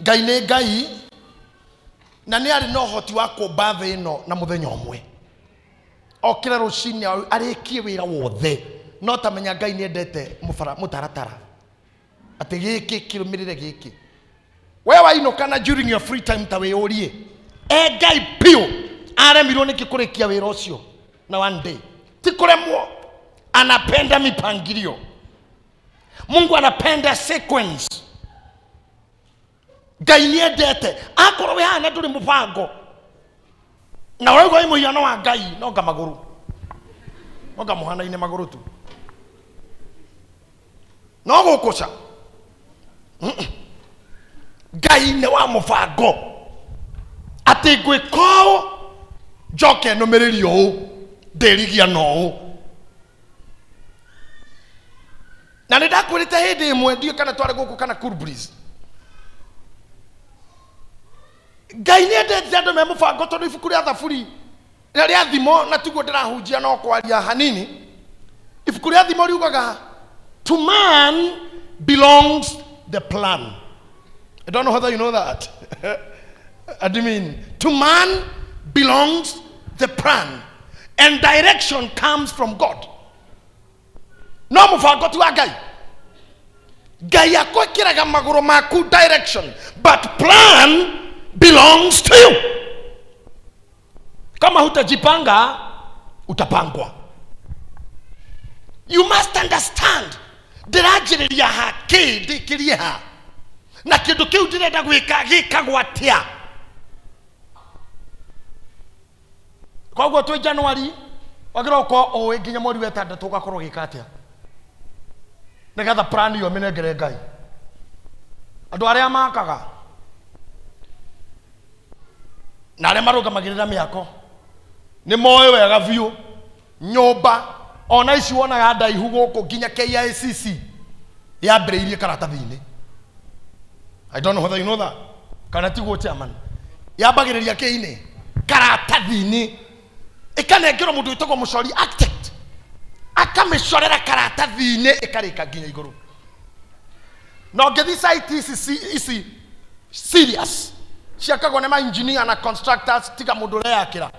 Ngai nĩ Ngai na nĩ arĩ na ũhoti wa kũmba thĩ ĩno na mũthenya ũmwe. Okĩra rũcinĩ arĩkie wĩra wothe, no tamenya Ngai nĩ endete mũtaratara atĩ gĩkĩ kĩrũmĩrĩre gĩkĩ. We wainũka na during your free time ta wĩyũrie, e Ngai biũ aremirwo nĩkĩ kũrĩkia wĩra ũcio na one day? Ti kũremwo, anapenda mipangilio. Mungu anapenda sequence. Ngai nĩ endete akorwo wĩ haha na ndũrĩ mũbango na ũraigua wĩ mũhiano wa Ngai, no nga magũrũ, no nga mũhanaine magũrũ tu, no gũkũca. Ngai nĩ wa mũbango atĩ ngwĩka ũũ njoke nũmĩrĩrie ũũ ndĩrigia na ũũ. Na nĩ ndakwĩrĩte hĩndĩ ĩmwe, ndiũĩ kana twarĩ gũkũ kana Cool Breeze, Ngai nĩ endete andũ me mũbango, tondũ ibuku rĩa Thaburi na rĩa Thimo, na tiguo ndĩrahunjia no kwaria hanini. Ibuku rĩa Thimo riugaga to man belongs the plan. I don't know whether you know that. I mean, to man belongs the plan, and direction comes from God. No mũbango ti wa Ngai. Ngai akwĩkĩraga magũrũ maku direction, but plan belongs to you. Kama hutajipanga, utapangwa. You must understand. Ndĩranjĩrĩria ha kĩ ndĩkĩrie ha, na kĩndũ kĩu ndĩrenda gwĩka gĩkagwo atĩa. Koguo twĩ January wagĩrĩirwo gũkorwo ũĩ nginya mweri wa ĩtandatũ ũgakorwo ũgĩka atĩa, nĩgetha plan ĩyo mĩnengere Ngai. Andũ arĩa makaga na arĩa marũgamagĩrĩra mĩako nĩ moĩ wega biũ nyũmba ona ici wonaga ndaihu gũkũ nginya KICC yambĩrĩirie karatathi-inĩ. I don't know whether you know that. Kana tiguo chairman? Yambagĩrĩria kĩ-inĩ? Karatathi-inĩ. Ĩkanengerwo mũndũ wĩtagwo mũcori architect, akamĩcorera karatathi-inĩ ĩkarĩka nginya igũrũ. Na ũngĩthiĩ site ici ici serious ciakagwo nĩ ma engineer na constructors, tiga mũndũ ũreyakĩra,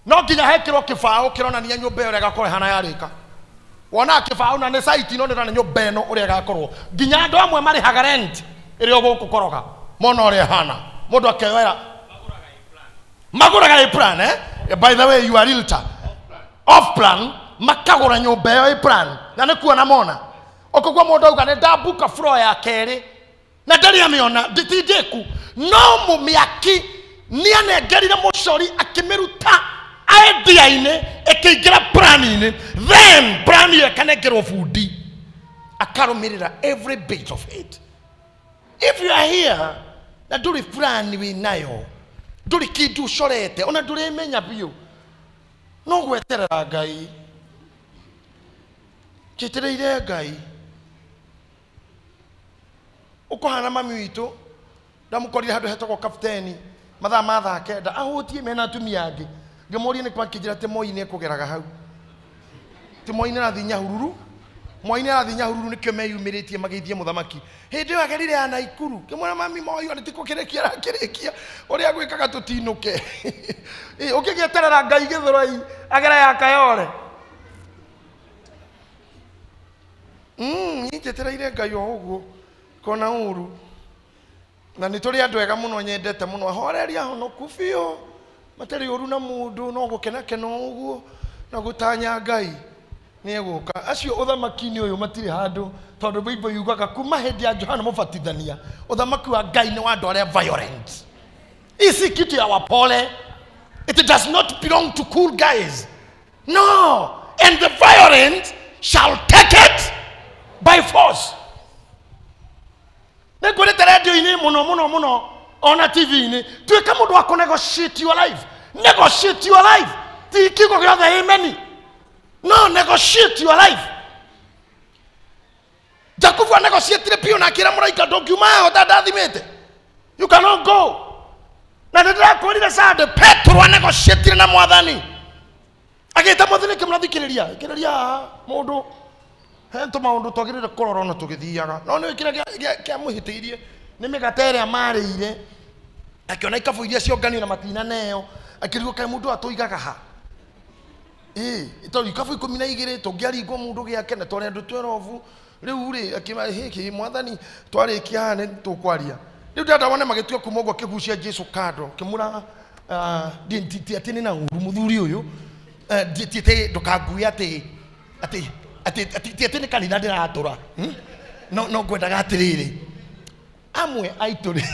no nginya hekĩrwo kĩbaũ kĩronania nyũmba ĩyo ũrĩa ĩgakorwo ĩhana yarĩka. Wonaga kĩbaũ na nĩ site, no ndĩrona nyũmba ĩno ũrĩa ĩgakorwo. Nginya andũ amwe marĩhaga rent ĩrĩa ũgũkũ koroga mona ũrĩa ĩhana, mũndũ akeyoera magũraga ĩ plan, eh? By the way, you are realtor. Off plan, makagũra nyũmba ĩyo ĩ plan na nĩ kuona mona ũkũgua mũndũ auga nĩ ndambuka floor ya kerĩ na ndarĩ amĩona nditindĩku, no mũmĩaki nĩ anengerire mũcori akĩmĩruta idea-inĩ ĩkĩingĩra plan-inĩ, then plan ĩyo ĩkanengerwo bundi akarũmĩrĩra every bit of it. If you are here na ndũrĩ plan wĩ nayo, ndũrĩ kĩndũ ũcorete, ona ndũrĩmenya biũ, no gweterera Ngai, njetereire Ngai. Ũkũhana mami witũ, ndamũkorire handũ hetagwo Kapteni mathaa ma thaa kenda ahũtie mena atumia angĩ, ngĩmũria nĩ akĩnjĩra atĩ Moi nĩ ekũgeraga hau, atĩ Moi nĩ arathiĩ Nyahururu, Moi nĩ arathiĩ Nyahururu, nĩkĩo meyumĩrĩtie magĩithie mũthamaki. Hĩndĩ ĩyo agerire ya Naikuru, ngĩmwĩra mami Moi ona ti gũkĩrĩkia arakĩrĩkia, ũrĩa gwĩkaga tũtinũke. Ũkĩgĩeterera Ngai Gĩthũrai agere ya Kayore. Niĩ njetereire Ngai o ũguo kona ũru, na nĩ tũrĩ andũ ega mũno nyendete mũno, ahoreri ahonoku biũ, matarĩ ũru na mũndũ, no gũkenakena ũguo na gũtanya Ngai nĩ egũka. Acio ũthamaki-inĩ ũyũ matirĩ handũ, tondũ Bible yugaga kuma hĩndĩ ya Johana Mũbatithania ũthamaki wa Ngai nĩ wa andũ arĩa violent. Isi kitu ya wapole. It does not belong to cool guys. No. And the violent shall take it by force. Nĩngwĩrĩte radio-inĩ mũno mũno mũno, ona TV-inĩ, tuĩka mũndũ wa kũ-negotiate your life. Negotiate your life. Ti kiugo gĩothe amen. No, negotiate your life. Jakubu anegotiatire biũ na akĩra mũraika ndũngiuma haha ũtandathimĩte. You cannot go. Na nĩndĩrakwĩrire Sunday, Petero anegotiatire na Mwathani. Agĩta Mwathani akĩmũrathikĩrĩria, thikĩrĩria haha mũndũ. He tũmaũndũ twagĩrĩire kũrora ona tũgĩthiaga. No nĩ kĩrĩa kĩamũhĩtĩirie nĩ mĩgate ĩrĩa marĩire. Akĩona ikabu iria cionganio na matinaneo, akĩrigwo kaĩ mũndũ atũigaga ha. Tondũ ikabu 12 tũngĩaringwo mũndũ gĩake na twarĩ andũ 12 rĩu rĩ akĩma hĩkĩ mwathani twarĩkia haha nĩ tũkwaria. Rĩu ndĩrenda wone magĩtua kuma ũguo akĩgucia Jesũ kando akĩmwĩra ti atĩ nĩ na ũru mũthuri ũyũ, ti atĩ ndũkangue atĩ atĩ atĩ ti atĩ nĩ kanitha ndĩratũra, no ngwendaga atĩrĩrĩ amwe aitũ rĩ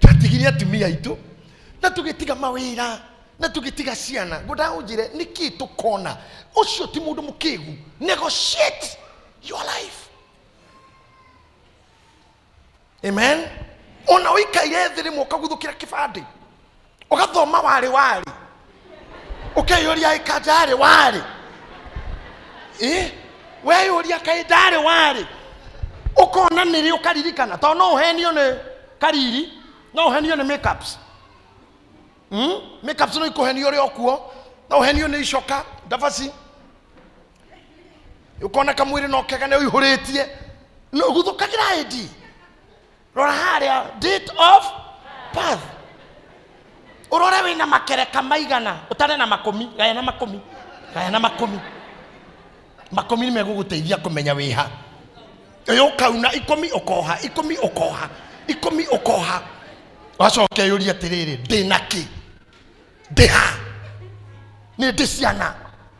twatigire atumia aitũ na tũgĩtiga mawĩra na tũgĩtiga ciana. Ngwendaga ũnjĩre nĩkĩ tũkona ũcio ti mũndũ mũkĩgu. Negotiate your life. Amen. Ona ũikaire thĩ rĩmwe ũkaguthũkĩra kĩbandĩ ũgathoma warĩ warĩ ũkeyũria ĩka ndarĩ warĩ, weyũria kaĩ ndarĩ warĩ, ũkona nĩrĩ ũkaririkana tondũ no ũhenio nĩ kariri, no ũhenio nĩ makeups. Makeups no ikũhenio ũrĩ o kuo, no ũhenio nĩ icoka ndabaci, ũkona kamwĩrĩ no kega nĩ ũihũrĩtie, no guthũkagĩra ID. Rora harĩa date of birth, ũrore wĩna makereka maigana, ũtare na makũmi, gaya na makũmi, gaya na makũmi. Makũmi nĩ megũgũteithia kũmenya wĩha. Ũyũ ũkauna 10 ũkoha, 10 ũkoha, 10 ũkoha. Wacoka ũyũrie atĩrĩrĩ, ndĩna kĩ? Ndĩ ha? Nĩ ndĩ ciana?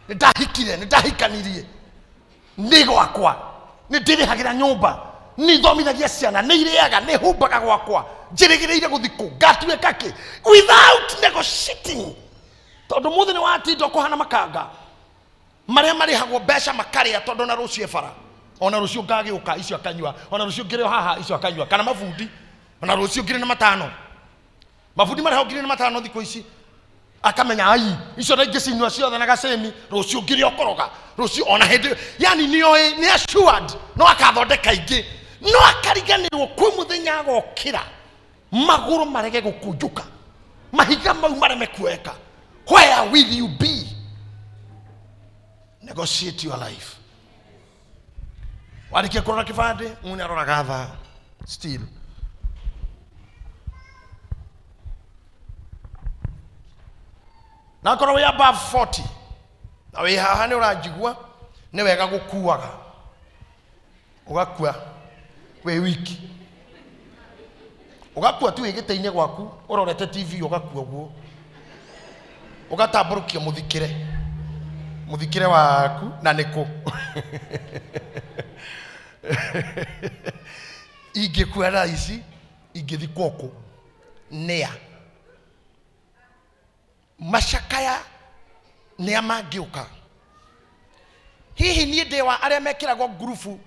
Nĩ ndahikire? Nĩ ndahikanirie? Nĩ gwakwa? Nĩ ndĩrĩhagĩra nyũmba? Nĩ ithomithagia ciana? Nĩ irĩaga? Nĩ humbaga gwakwa? Njĩrĩgĩrĩire gũthikũ? Ngatuĩka kĩ? Without negotiating. Tondũ mũthĩ nĩ watinda ũkũhana makanga marĩa marĩhagwo mbeca makarĩa, tondũ na rũciũ bara, ona rũciũ ngagĩũka icio akanyua, ona rũciũ ngĩrĩ o haha icio akanyua, kana mabundi ona rũciũ 2005. Mabundi marĩhagwo 2005 thikũ ici, akamenya ai icio na ingĩ cinyua ciothe na gacemi, rũciũ ngĩrĩ okoroga, rũciũ ona hĩndĩ, yani nĩoĩ nĩ assured no akathondeka ingĩ, no akariganĩrwo kwĩ mũthenya agokĩra magũrũ marege gũkunjuka, mahiga mau mareme kuoeka. Where will you be? Negotiate your life. Warĩkia kũrora kĩbandĩ, mũndũ nĩaroraga thaa still. Na akorwo wĩ above 40 na wĩ haha nĩ ũranjigua, nĩ wega gũkuaga, ũgakua wĩ wiki, ũgakua tu wĩ gĩtĩ-inĩ gwaku ũrorete TV, ũgakua ũguo, ũgatambũrũkia mũthikĩre, mũthikĩre waku na nĩkũ. Ingĩkua thaa ici ingĩthikwo kũ? Nĩa macakaya nĩa mangĩũka? Hihi niĩ ndĩ wa arĩa mekĩragwo ngurubu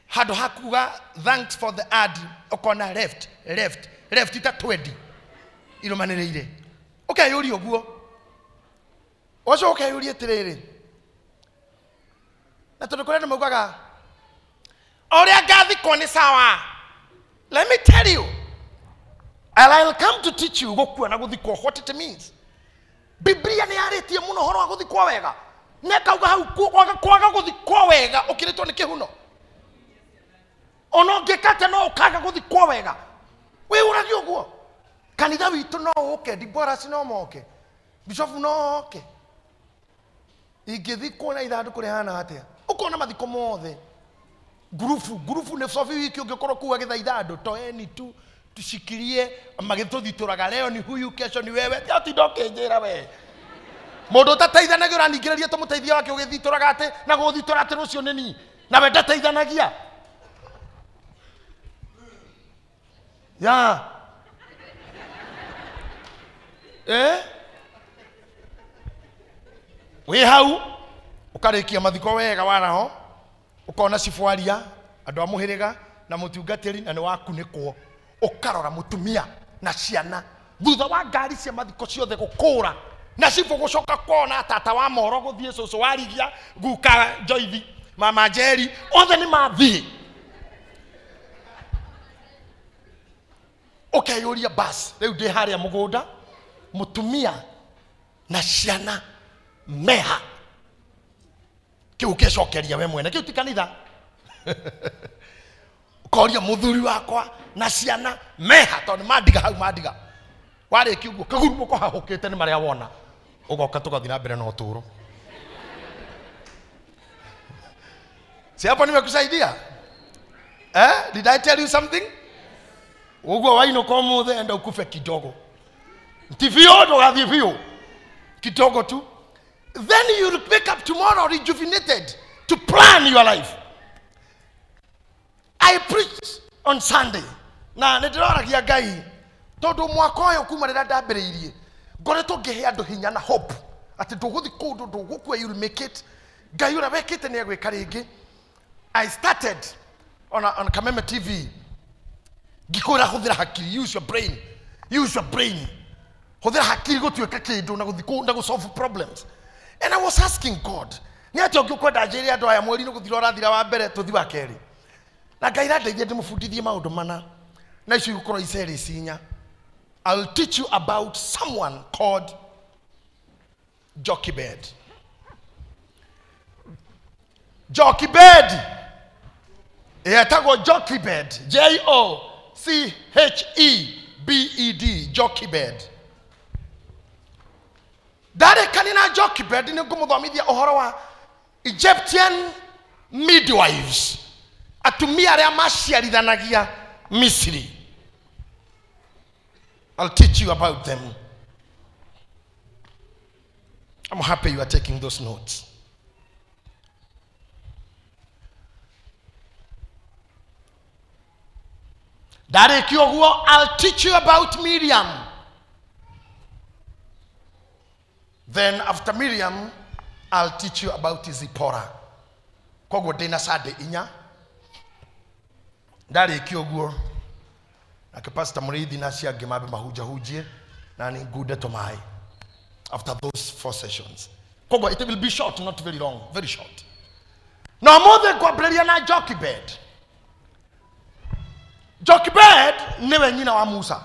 handũ ha kuga thanks for the ad, ũkona left left left ta 20 irũmanĩrĩire, ũkeyũria ũguo, ũcio ũkeyũria atĩrĩrĩ, na tondũ kũrĩ andũ maugaga ũrĩa ngathikwo nĩ sawa. Let me tell you, and I'll come to teach you gũkua na gũthikwo what it means. Biblia nĩ yarĩtie mũno ũhoro wa gũthikwo wega, na ĩkauga hau kwaga gũthikwo wega ũkĩrĩtwo nĩ kĩhuno. Ona ũngĩka atĩa no ũkaga gũthikwo wega, wĩyũragie ũguo. Kanitha witũ no ũke, Diboras no moke, bishofu no oke, ingĩthikwo na ithandũkũ rĩhana atĩa? Ũkona mathiko mothe ngurubu ngurubu nĩ cobi wiki ũngĩkorwo kuu agĩthaitha andũ, toeni tu tushikilie, magĩtũthitũraga leo ni huyu kesho ni wewe. Ti atinda ũkĩnjĩra we mũndũ ũtateithanagia ũraningĩrĩria tũmũteithia wake ũgĩthitũraga atĩ na gũthitũra atĩ rũciũ nĩ niĩ, na we ndateithanagia. Ya wĩ hau ũkarĩkia mathiko wega waraho, ũkona cibwaria andũ a mũhĩrĩga na mũtungatĩri, na nĩ wakunĩkwo, ũkarora mũtumia na ciana thutha wa ngari cia mathiko ciothe gũkũra, na cibũ gũcoka kuona tata wa moro gũthiĩ cũcũ wa rigia guka Joithi mama Njeri othe nĩ mathiĩ. Ũkeyũria bas rĩu ndĩ harĩa mũgũnda, mũtumia na ciana meha, kĩu ũkecokeria we mwene, kĩu ti kanitha. Ũkoria mũthuri wakwa na ciana meha tondũ mandiga hau mandiga. Warĩkia ũguo kagurumũko hahũkĩte nĩ marĩa wona. Ũgoka tũgathiĩ na mbere na ũtũũro. Si hapo nimekusaidia? Eh? Did I tell you something? Ũguo wainũka ũmũthĩ enda ukufe kidogo. Ti biũ ndũgathiĩ biũ. Kidogo tu. Then you'll pick up tomorrow rejuvenated to plan your life. I preached on Sunday. Na nĩndĩroragia Ngai tondũ mwaka ũyũ kuma rĩrĩa ndambĩrĩirie ngoretwo ngĩhe andũ hinya na hope atĩ ndũgũthiĩ kũndũ ndũgũkua, you'll make it. Ngai ũrĩa wekĩte nĩ egwĩka rĩngĩ. I started on Kameme TV ngĩkwĩra hũthĩra hakiri, use your brain, use your brain. Hũthĩra hakiri gũtuĩka kĩndũ na gũthiĩ kũu na gũ solve problems. And I was asking God, nĩ atĩa ũngĩ ũkwenda njĩre andũ aya mweri-inĩ gũthira ũrathira wa mbere tũthi wa kerĩ. Na Ngai randeithia ndĩmũbundithie maũndũ mana na icio igũkorwo icerĩ cinya. I'll teach you about someone called Jochebed. Jochebed. Yetagwo Jochebed. J O C H E B E D. Jochebed. Ndarĩkania na Jochebed nĩ ngũmũthomithia ũhoro wa Egyptian midwives, atumia arĩa maciarithanagia Misri. I'll teach you about them. I'm happy you are taking those notes. Ndarĩkia ũguo, I'll teach you about Miriam. Then after Miriam, I'll teach you about Zipporah. Koguo ndĩna Sunday inya. Ndarĩkia ũguo, nake Pastor Mũrĩithi na acio angĩ mambe mahunjahunjie na nĩ ngunde tũmaĩ after those 4 sessions. Koguo it will be short, not very long, very short. Na ũmũthĩ ngwambĩrĩria na Jochebed. Jochebed nĩwe nyina wa Musa.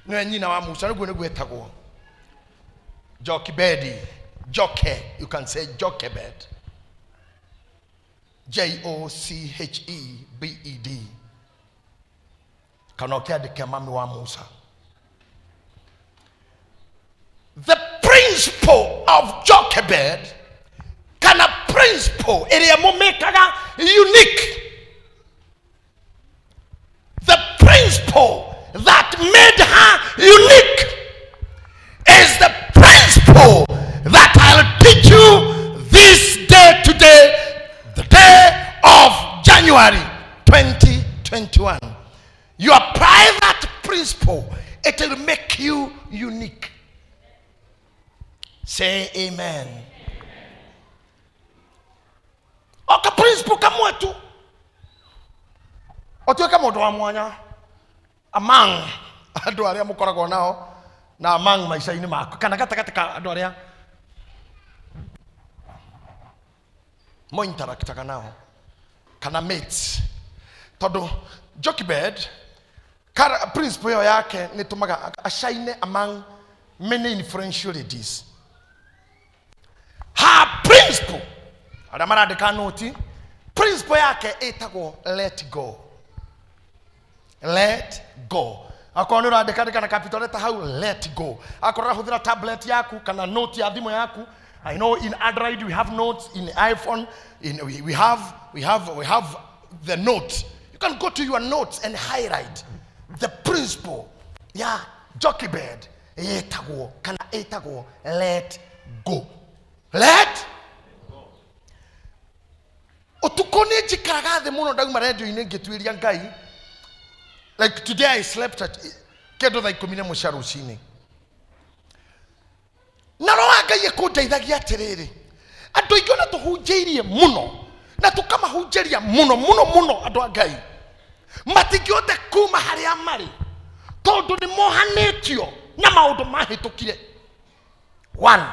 Nĩwe nyina wa Musa, nĩguo nĩguo etagwo. Jochebed, Joche, you can say Jochebed. J O C H E B E D. Kana ũkĩandĩke mami wa Musa. The principle of Jochebed kana principle ĩrĩa mũmĩkaga unique. The principle that made her unique is the principle that I'll teach you this day today, the day of January 2021. Your private principle, it will make you unique. Say amen. Oka principle kamwe tu. Otuĩke mũndũ wa mwanya among andũ arĩa mũkoragwo nao na among maica-inĩ maku kana gatagatĩ ka andũ arĩa mo-interactaga nao kana mates. Tondũ Jochebed principle ĩyo yake nĩ ĩtũmaga ashine among many influential ladies. Her principle, arĩa marandĩka noti, principle yake ĩtagwo let go. Let go. Akorwo nĩ ũrandĩka andĩka na capital letter hau, let go. Akorwo ũrahũthĩra tablet yaku kana note ya thimũ yaku. I know in Android we have notes, in iPhone we have the note. You can go to your notes and highlight the principle ya Jochebed ĩtagwo kana ĩtagwo let go. Let go. Ũtukũ nĩ njikaraga thĩ mũno ndauma radio-inĩ ngĩtuĩria Ngai. Like today I slept at kĩndũ thaa 11 cia rũcinĩ. Na roho wa Ngai ĩkũndeithagia atĩrĩrĩ, andũ aingĩ ona tũhunjĩirie mũno na tũkamahunjĩria mũno mũno mũno andũ a Ngai matingĩhota kuma harĩa marĩ tondũ nĩ mohanĩtio na maũndũ mahĩtũkire. One,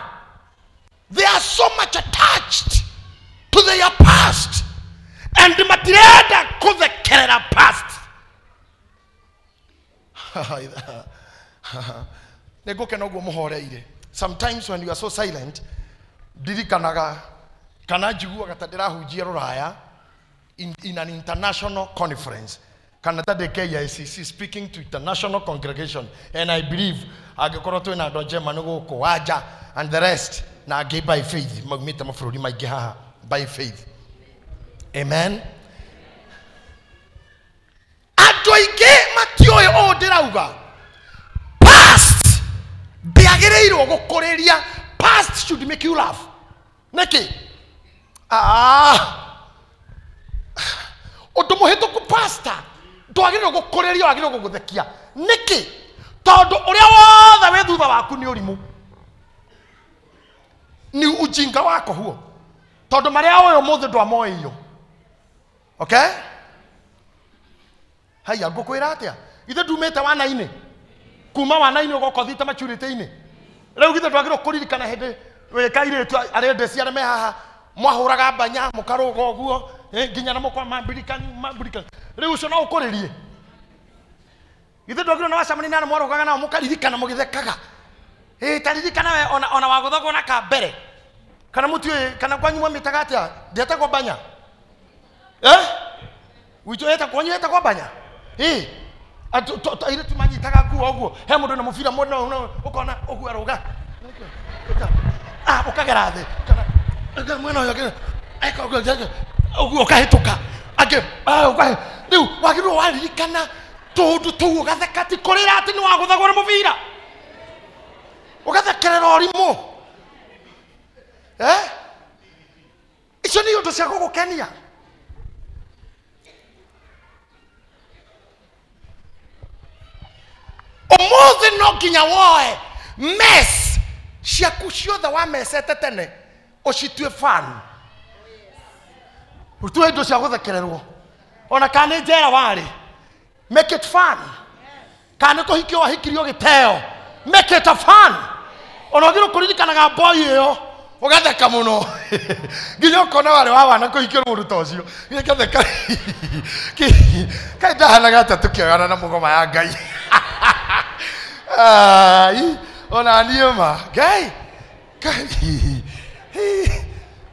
they are so much attached to their past and matirenda kũthekerera past. Nĩngũkena ũguo mũhoreire. Sometimes when you are so silent, ndirikanaga Kana njiguaga ta ndĩrahunjia rũraya in an international conference. Kana ta ndĩ KICC speaking to international congregation, and I believe angĩkorwo twĩna andũ a Germany gũkũ wanja and the rest na angĩ by faith maumĩte mabũrũri maingĩ haha by faith. Amen. Andũ aingĩ matiũĩ ũũ ndĩrauga. Past ndĩagĩrĩirwo gũkũrĩria. Past should make you laugh. Nĩkĩ? Ũndũ mũhĩtũku pastor ndwagĩrĩirwo gũkũrĩria, wagĩrĩirwo gũgũthekia. Nĩkĩ? Tondũ ũrĩa wothe wĩ thutha waku nĩ ũrimũ, ni ujinga wako huo, tondũ marĩa ũyũ ũmũthĩ ndwamoĩio. Okay? Haya, ngũkwĩra atĩa? Ithe ndumĩte wana-inĩ, kuma wana-inĩ ũgoka ũthiĩte maturity-inĩ. Rĩu githĩ ndwagĩrĩirwo kũririkana hĩndĩ wĩ kairĩtu arĩa ndeci arĩa me haha mwahũraga mbanya mũkarũga ũguo, nginya na mũkwa mambirikani mambirikani. Rĩu ũcio no ũkũrĩrie. Githĩ ndwagĩrĩirwo na wacemania na arĩa mwarũgaga nao mũkaririkana mũgĩthekaga. Taririkana we ona wagũthagwo na kambere. Kana mũtiũĩ, kana kwanyu mwamĩtaga atĩa? Ndĩetagwo mbanya. Witũ etagwo, kwanyu etagwo mbanya? Airĩtu manyitaga nguo ũguo, he mũndũ na mũbira mũno ũkona ũguo arũga. Ũkagera thĩ. Kana mwena ũyũ ũngĩ, eka ũguo, ũguo ũkahĩtũka. Angĩ, rĩu wagĩrĩirwo waririkana tũũndũ tũu ũgatheka, ti kũrĩra atĩ nĩ wagũthagwo na mũbira. Ũgathekerera ũrimũ. Icio nĩ iũndũ cia gũgũkenia. Ũmũthĩ no nginya woe mess ciaku ciothe wamecete tene ũcitue fun. Ũtue indo cia gũthekererwo. Ona kana nĩ njera warĩ, make it fun. Kana nĩ kũhikio wahikirio gĩteo, make it a fun. Ona ũgĩrwo kũririkanaga boy ĩyo ũgatheka mũno nginya ũkona warĩ wa wana kũhikio nĩ mũndũ ta ũcio. Ngatheka kaĩ ndahanaga atĩa tũkĩagana na mũgoma ya Ngai. Ai, ona niĩ ma Ngai.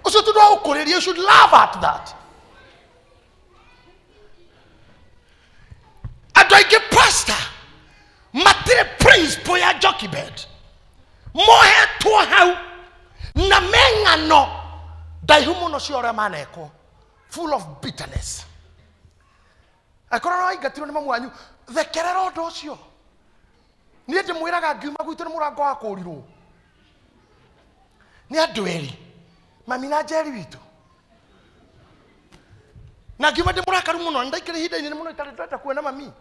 Ũcio tondũ wa gũkũrĩria, you should laugh at that. Andũ aingĩ pastor matirĩ principle ya Jochebed, mohetwo hau na meng'ano ndaihu mũno cia ũrĩa manekwo, full of bitterness. Angĩkorwo nĩ waingatirwo nĩ mamu wanyu, thekerera ũndũ ũcio. Niĩ ndĩmwĩraga ngiuma gwitũ nĩ mũrango wakũrirwo nĩ andũ erĩ, mami na Njeri witũ. Na ngiuma ndĩ mũrakaru mũno, nĩ ndaikara ihinda inene mũno itarĩ ndenda kuona mami,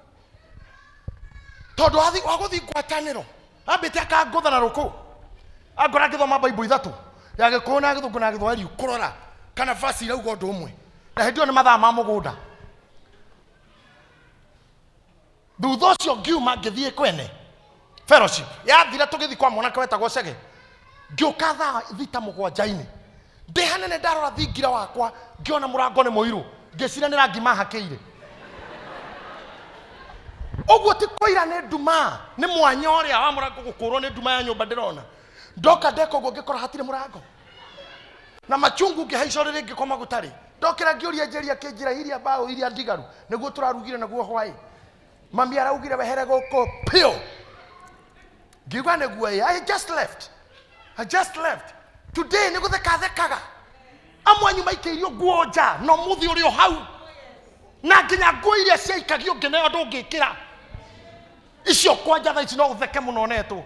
tondũ wa gũthiĩ ngwatanĩro ambĩte akangũtha na rũkũ, angora ngĩthoma Bible ithatũ, ya Gĩkũyũ na Gĩthũngũ na Gĩthwaĩri, kũrora kana verse irauga ũndũ ũmwe, na hĩndĩ ĩyo nĩ mathaa ma mũgũnda. Thutha ũcio ngiuma ngĩthiĩ kwene fellowship yathira, tũgĩthiĩ kwa mwanake wetagwo Chege. Ngĩũka thaa thita mũgwanja-inĩ, ndĩ hanene ndarora thingira wakwa ngĩona mũrango nĩ mũirũ, ngĩciria nĩ rangi mahakĩire. Ũguo ti kũira nĩ nduma, nĩ mwanya ũrĩa wa mũrango gũkũrwo nĩ nduma ya nyũmba ndĩrona. Ndoka ndeka ũguo ngĩkora hatirĩ mũrango, na machungu ngĩhaica ũrĩrĩ ngĩkoma gũtarĩ. Ndokĩra ngĩũria Njeri akĩnjĩra iria mbaũ iria ndigaru nĩguo tũrarugire naguo hwaĩ. Mami araugire wehere gũkũ piũ. Ngiuga nĩguo ĩ, I just left. I just left. Today nĩ gũtheka thekaga. Amwe anyu maikĩirio nguo nja na ũmũthĩ ũrĩ o hau, na nginya nguo iria ciaikagio ngĩneo ndũngĩkĩra. Icio kwanja thaa ici no ũtheke mũno onetwo.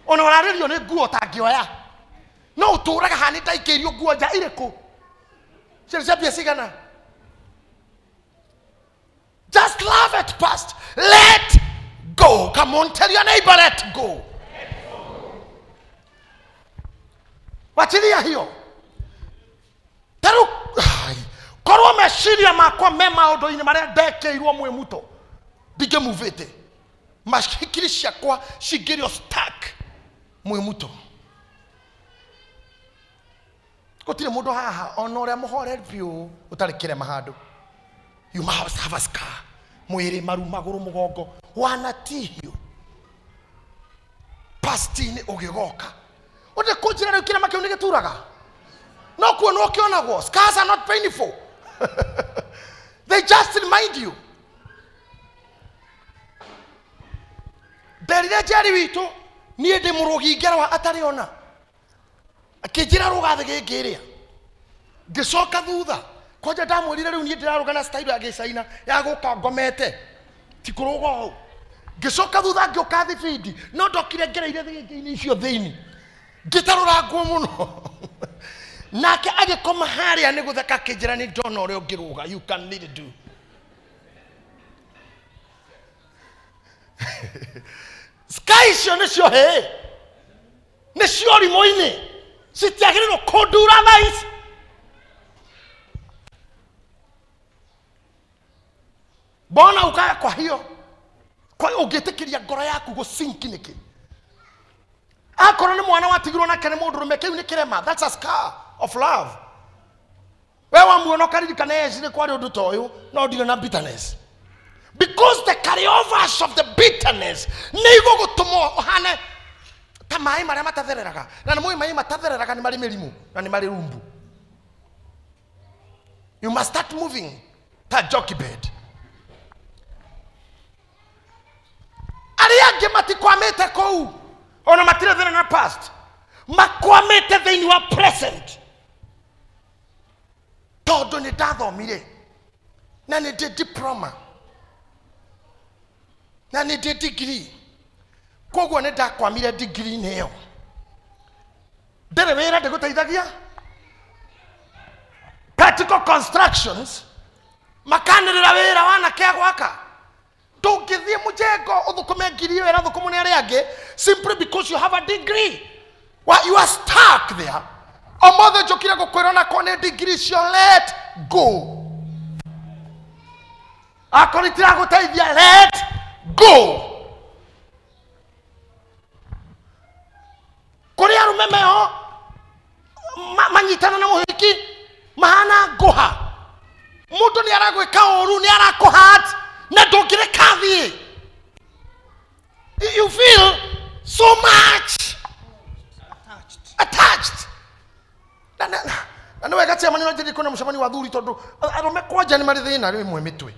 Ona ũrarĩrio nĩ nguo ũtangĩoya. No ũtũraga haha nĩ ndaikĩirio nguo nja irĩkũ? Ciarĩ cia mbia cigana? Just love it past. Let go. Come on, tell your neighbor, let go. Wachilia hiyo. Taru, korwo meciria makwa me maũndũ-inĩ marĩa ndekĩirwo mwĩ muto, ndingĩmuvĩte. Mahikiri ciakwa cingĩrĩ o stuck mwĩ muto. Gũtirĩ mũndũ haha ona ũrĩa mũhoreri biũ ũtarĩ kĩrema handũ. You must have a scar. Mwĩrĩ, maru, magũrũ, mũgongo, wanatihio. Past-inĩ ũgĩgoka. Ũndĩ kũnjĩra rĩu kĩrema kĩu nĩ gĩturaga? No kuonwo kĩonagwo. Scars are not painful. They just remind you. Nderire Njeri witũ niĩ ndĩ mũrũgi ngerwa atarĩ ona. Akĩnjĩra rũga thĩ gĩngĩ ĩrĩa. Ngĩcoka thutha. Kwanja ndamwĩrire rĩu niĩ ndĩrarũga na style ya gĩcaina ya gũka ngomete. Ti kũrũga ũũ. Ngĩcoka thutha ngĩũka thibindi no ndokire ngereire thĩngĩ-inĩ icio thĩinĩ. Ngĩtarũra nguo mũno. Nake agĩkoma harĩa nĩ gũtheka akĩnjĩra nĩ ndona ũrĩa ũngĩrũga. You can really do. Sky icio nĩcio hĩ. Nĩcio rimũ-inĩ. Citiagĩrĩirwo kũndura thaa ici. Mbona ukaya kwa hiyo? Kwa hiyo ũngĩtĩkĩria ngoro yaku gũsink nĩkĩ? Akorwo nĩ mwana watigirwo nake nĩ mũndũrũme kĩu nĩ kĩrema. That's a scar of love. We wamuona ũkaririkana eci nĩ kwarĩ ũndũ ta ũyũ no ndirĩ na bitterness. Because the carryovers of the bitterness nĩ igũgũtũma ũhane ta maĩ marĩa matathereraga. Na nĩ mũĩ maĩ matathereraga nĩ marĩ mĩrimũ na nĩ marĩ rumbu. You must start moving ta jockey bed. Arĩa angĩ matikwamĩte kũu ona matirĩ thĩna na past, makwamĩte thĩinĩ wa present. Tondũ nĩ ndathomire na nĩ ndĩ diploma na nĩ ndĩ degree, koguo nĩ ndakwamire degree-inĩ ĩyo. Ndĩrĩ wĩra ndĩgũteithagia. Practical constructions makanĩrĩra wĩra wanake a gwaka. Ndũngĩthiĩ mũjengo ũthũkũme ngiri ĩyo ĩrathũkũmwo nĩ arĩa angĩ simply because you have a degree. Well, you are stuck there. Ũmũthĩ njũkire gũkwĩra onakorwo nĩ degree icio, let go. Akorwo itiragũteithia, let go. Kũrĩ arũme meho manyitana na mũhiki mahana ngũha. Mũndũ nĩ aragwĩka ũru, nĩ arakũhat na ndũngĩreka thiĩ. You feel so much attached. Na nĩ wega chairman no njĩrĩ kwĩna mũcemanio wa athuri tondũ arũme kwanja nĩ marĩ thĩna rĩmwe mĩtwe.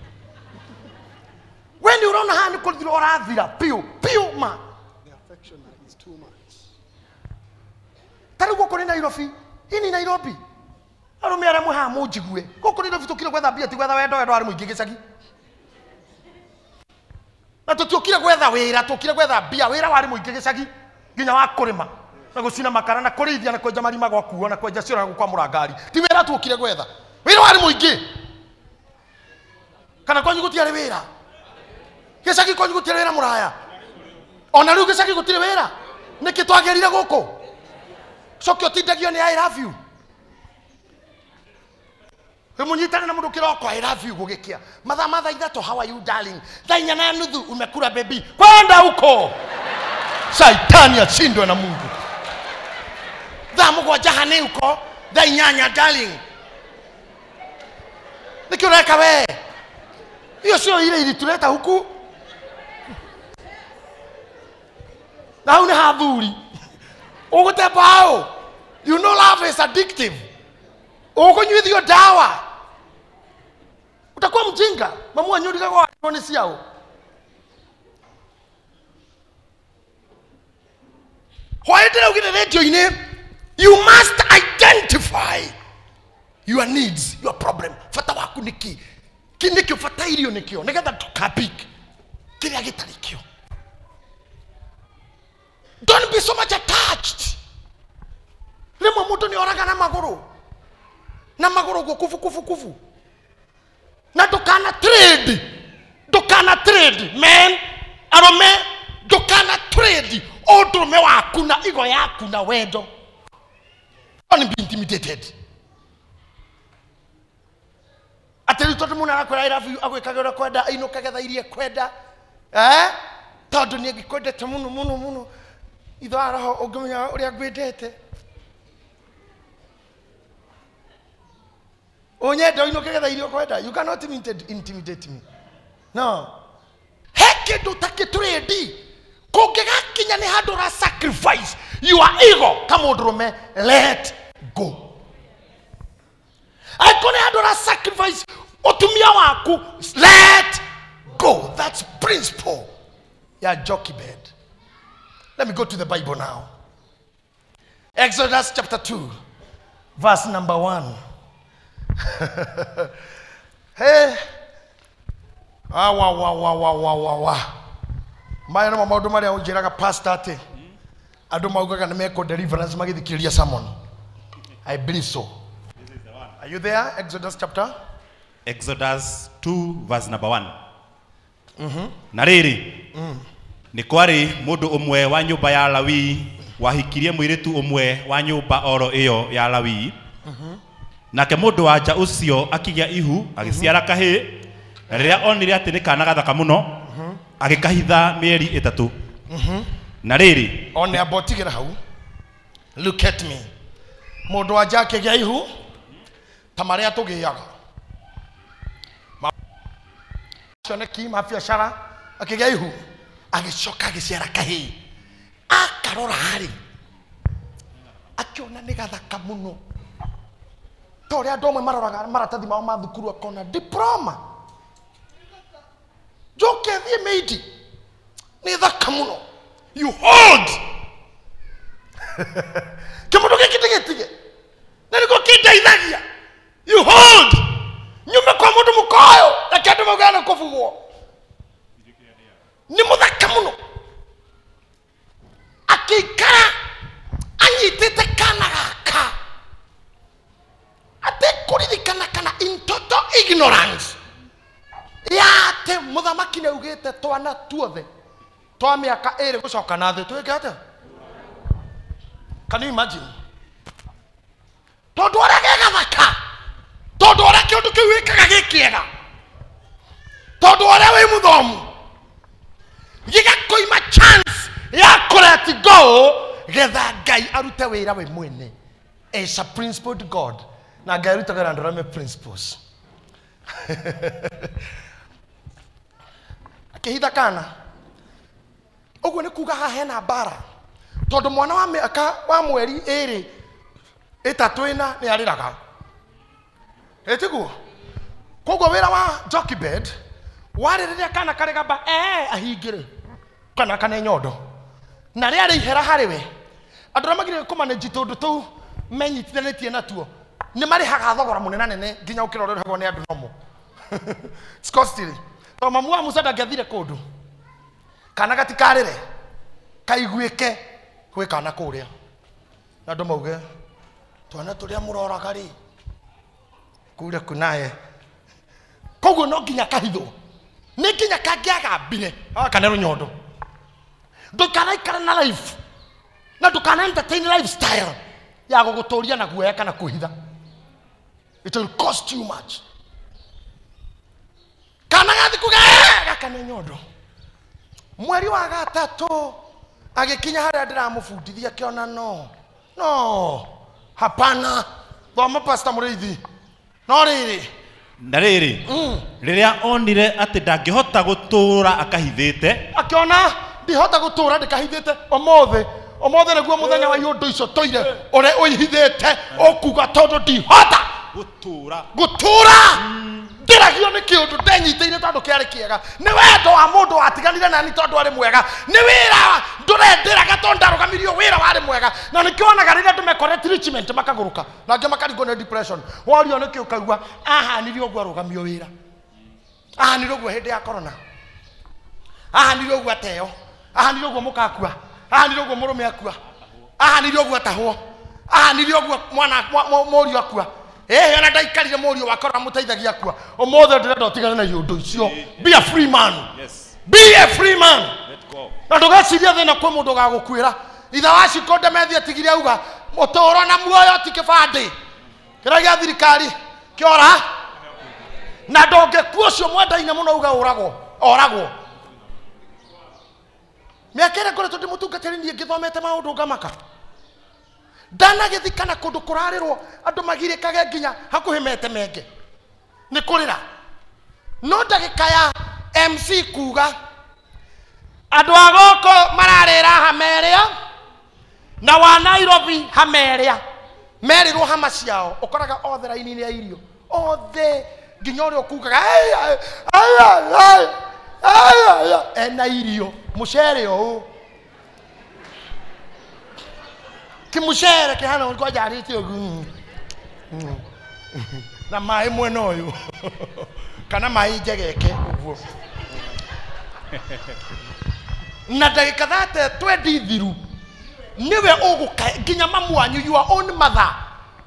We nĩ ũrona haha nĩ kũthira ũrathira piũ piũ ma. The affection is too much. Ta rĩu gũkũ nĩ Nairobi, hii ni Nairobi. Arũme arĩa mwĩ haha mũnjigue. Gũkũ nĩ Nairobi tũkire gwetha mbia ti gwetha wendo, wendo warĩ mũingĩ gĩcagi. Na tũtiũkire gwetha wĩra, tũkire gwetha mbia, wĩra warĩ mũingĩ gĩcagi nginya wa kũrĩma na gũcina makara na kũrĩithia na kwenja marima gwa kuo na kwenja cioro na gũkwamũra ngari. Ti wĩra tũkire gwetha. Wĩra warĩ mũingĩ. Kana kwanyu gũtiarĩ wĩra? Gĩcagi kwanyu gũtirĩ wĩra mũraya? Ona rĩu gĩcagi gũtirĩ wĩra? Nĩkĩ twagĩrire gũkũ? Coke ũtindagio nĩ I love you. Mũnyitane na mũndũ kĩroko I love you gũgĩkĩa. Mathaa ma thaa ithatũ, how are you darling? Thaa inya na nuthu umekula baby. Kwenda huko. Shaitani ashindwe na Mungu. Thaa mũgwanja hanĩ huko, thaa inyanya darling. Nĩkĩ ũreka we? Hiyo sio ile ilituleta huku. Na hau nĩ hathuri. Ũgũte mbaũ. You know love is addictive. Ũkũnyuithio dawa. Utakuwa mjinga. Mamu wanyu ndikagwa nĩ ciao. Why did I get radio-inĩ? You must identify your needs, your problem. Bata waku nĩ kĩ? Kĩ nĩkĩo ũbatairio nĩkĩo? Nĩgetha ndũkapik kĩrĩa gĩtarĩ kĩo. Don't be so much attached. Rĩmwe mũndũ nĩ oraga na magũrũ. Na magũrũ ũguo kubu kubu kubu. Na ndũkana trade. Ndũkana trade, men. Arũme, ndũkana trade ũndũrũme waku na igo yaku na wendo. Don't be intimidated. Atĩ rĩu tondũ mũndũ arakwĩra I love you, agwĩkaga ũrĩa kwenda, ainũkage thaa iria kwenda. Tondũ nĩ ngĩkwendete mũno mũno mũno. Itho wa roho ũngĩmenya ũrĩa ngwendete. Ũnyende ũinũke thaa iria ũkwenda. You cannot intimidate me. No. He kĩndũ ũtakĩtrade. Kũngĩgakinya nĩ handũ ũra sacrifice your ego ka mũndũrũme, let go. Angĩkorwo nĩ handũ ũra sacrifice ũtumia waku, let go. That's principle ya Jochebed. Let me go to the Bible now. Exodus chapter 2 verse number 1. Hey. Ah, wa wa wa wa wa wa wa. Maya nĩmo maũndũ marĩa ũnjĩraga pastor atĩ andũ maugaga nĩ mekwo deliverance magĩthikĩrĩria sermon. I believe so. Are you there? Exodus chapter? Exodus 2 verse number 1. Na rĩrĩ, nĩ kwarĩ mũndũ ũmwe wa nyũmba ya Lawi wahikirie mũirĩtu ũmwe wa nyũmba oro ĩyo ya Lawi. Nake mũndũ wa nja ũcio akĩgĩa ihu agĩciara kahĩĩ, na rĩrĩa onire atĩ nĩ kana gathaka mũno, agĩkahitha mĩeri 3. Na rĩrĩ, one amba ũtigĩre hau. Look at me. Mũndũ wa nja akĩgĩa ihu ta marĩa tũgĩaga cioneki ma biacara, akĩgĩa ihu agĩcoka agĩciara kahĩĩ. Akarora rĩ, akĩona nĩ gathaka mũno, ta ũrĩa andũ amwe maroraga maratathi mao ma thukuru akona diploma njoke thiĩ meidi nĩ thaka mũno. You hold kĩmũndũ gĩkĩ ndĩgĩtige na nĩguo kĩndeithagia. You hold nyume kwa mũndũ mũkoyo reke andũ maugaga nĩ kũbugwo. Nĩ mũthaka mũno. Akĩikara anyitĩte kana gaka atekũririkana kana in total ignorance ya atĩ mũthamaki nĩ augĩte twana tuothe twa mĩaka 2 gũcoka na thĩ twĩke atĩa? Can you imagine? Tondũ ũrĩa ge gathaka, tondũ ũrĩa kĩũndũ kĩu wĩkaga gĩ kĩega, tondũ ũrĩa wĩ mũthomu, gĩgakũima chance ya kũ let go getha Ngai arute wĩra we mwene. It's a principled God. Na Ngai arutaga wĩra andũ arĩa me principles. Akĩhitha kana. Ũguo nĩ kuga haha hena mbara, tondũ mwana wa mĩaka wa mweri 2 3 4 nĩ arĩraga. Ĩtiguo? Koguo wĩra wa Jochebed warĩ rĩrĩa kana karĩ gamba ahingĩre kana kane nyondo, na rĩarĩ ihera harĩ we. Andũ arĩa magire kũmanage tũndũ tũu menyitithanĩtie natuo nĩ marĩhaga thogora mũnene nene nginya ũkĩra ũrĩa ũrĩhagwo nĩ andũ nomo. It's costly. Tondũ mamu wa Musa ndangĩathire kũndũ kana gatikarĩre kaiguĩke gwĩ kana kũrĩa, na andũ mauge twana tũrĩa mũroraga rĩ kure kunaye. Koguo no nginya kahithwo, nĩ nginya kangĩagambire kana rũnyondo. Ndũkanaikara na life na ndũkana entertain lifestyle ya gũgũtũria na guoya kana kwĩhitha. It will cost you much. Kana gathi kuga gakane nyondo. Mweri wa 3 agĩkinya harĩa ndĩramũbundithia akĩona no no hapana. Thoma Pastor Mũrĩithi. No rĩrĩ, na rĩrĩ, rĩrĩa onire atĩ ndangĩhota gũtũũra akahithĩte, akĩona ndihota gũtũũra ndĩkahithĩte. Ũmũthĩ ũmũthĩ nĩguo mũthenya wa iũndũ icio tũire ũrĩa ũihithĩte ũkuga tondũ ndihota gũtũũra ndĩragio nĩ kĩũndũ ndenyitĩire tondũ kĩarĩ kĩega. Nĩ wendo wa mũndũ watiganire nani tondũ arĩ mwega, nĩ wĩra ndũrendĩraga tondũ ndarũgamirio wĩra warĩ mwega. Na nĩkĩo wonaga rĩrĩa andũ mekore treatment makagũrũka na angĩ makarigwo nĩ depression. Worio nĩkĩ ũkaigua ahanire ũguo arũgamio wĩra, ahanire ũguo hĩndĩ ya corona, ahanire ũguo ateo, ahanire ũguo mũkakua, ahanire ũguo mũrũme akua, ahanire ũguo atahwo, ahanire ũguo mwana mũriũ akua. Ona ndaikarire mũriũ wa corona mũteithagia akua. Ũmũthĩ ndĩrenda ũtigane na iũndũ icio. Be a free man. Yes. Be a free man. Let go. Na ndũgecirie thĩna kwĩ mũndũ ũgagũkuĩra. Ithe wa Cikonde methi atigire auga mũtũũro na muoyo ti kĩbandĩ kĩrĩa gĩa thirikari kĩora, na ndũngĩkua ũcio mwendaine mũno uga ũragwo oragwo. Mĩaka ĩrĩa ngoretwo ndĩ mũtungatĩri niĩ ngĩthomete maũndũ ngamaka. Ndanagĩthikana kũndũ kũrarĩrwo andũ magirĩkage nginya hakuhĩ mete menge nĩ kũrĩra. No ndagĩka ya MC kuga andũ a gũkũ mararĩra hamerĩa na wa Nairobi hamerĩa merĩrwo hama ciao, ũkoraga othe raini-inĩ ya irio Othe nginya ũrĩa ũkugaga ena irio mũcere ũũ kĩmũcere kĩhana kwanja arĩtie ũguo na maĩ mwena ũyũ kana maĩ njegeke ũguo na ndagĩka thate twendi thiru niwe ũgũka nginya mamu wanyu your own mother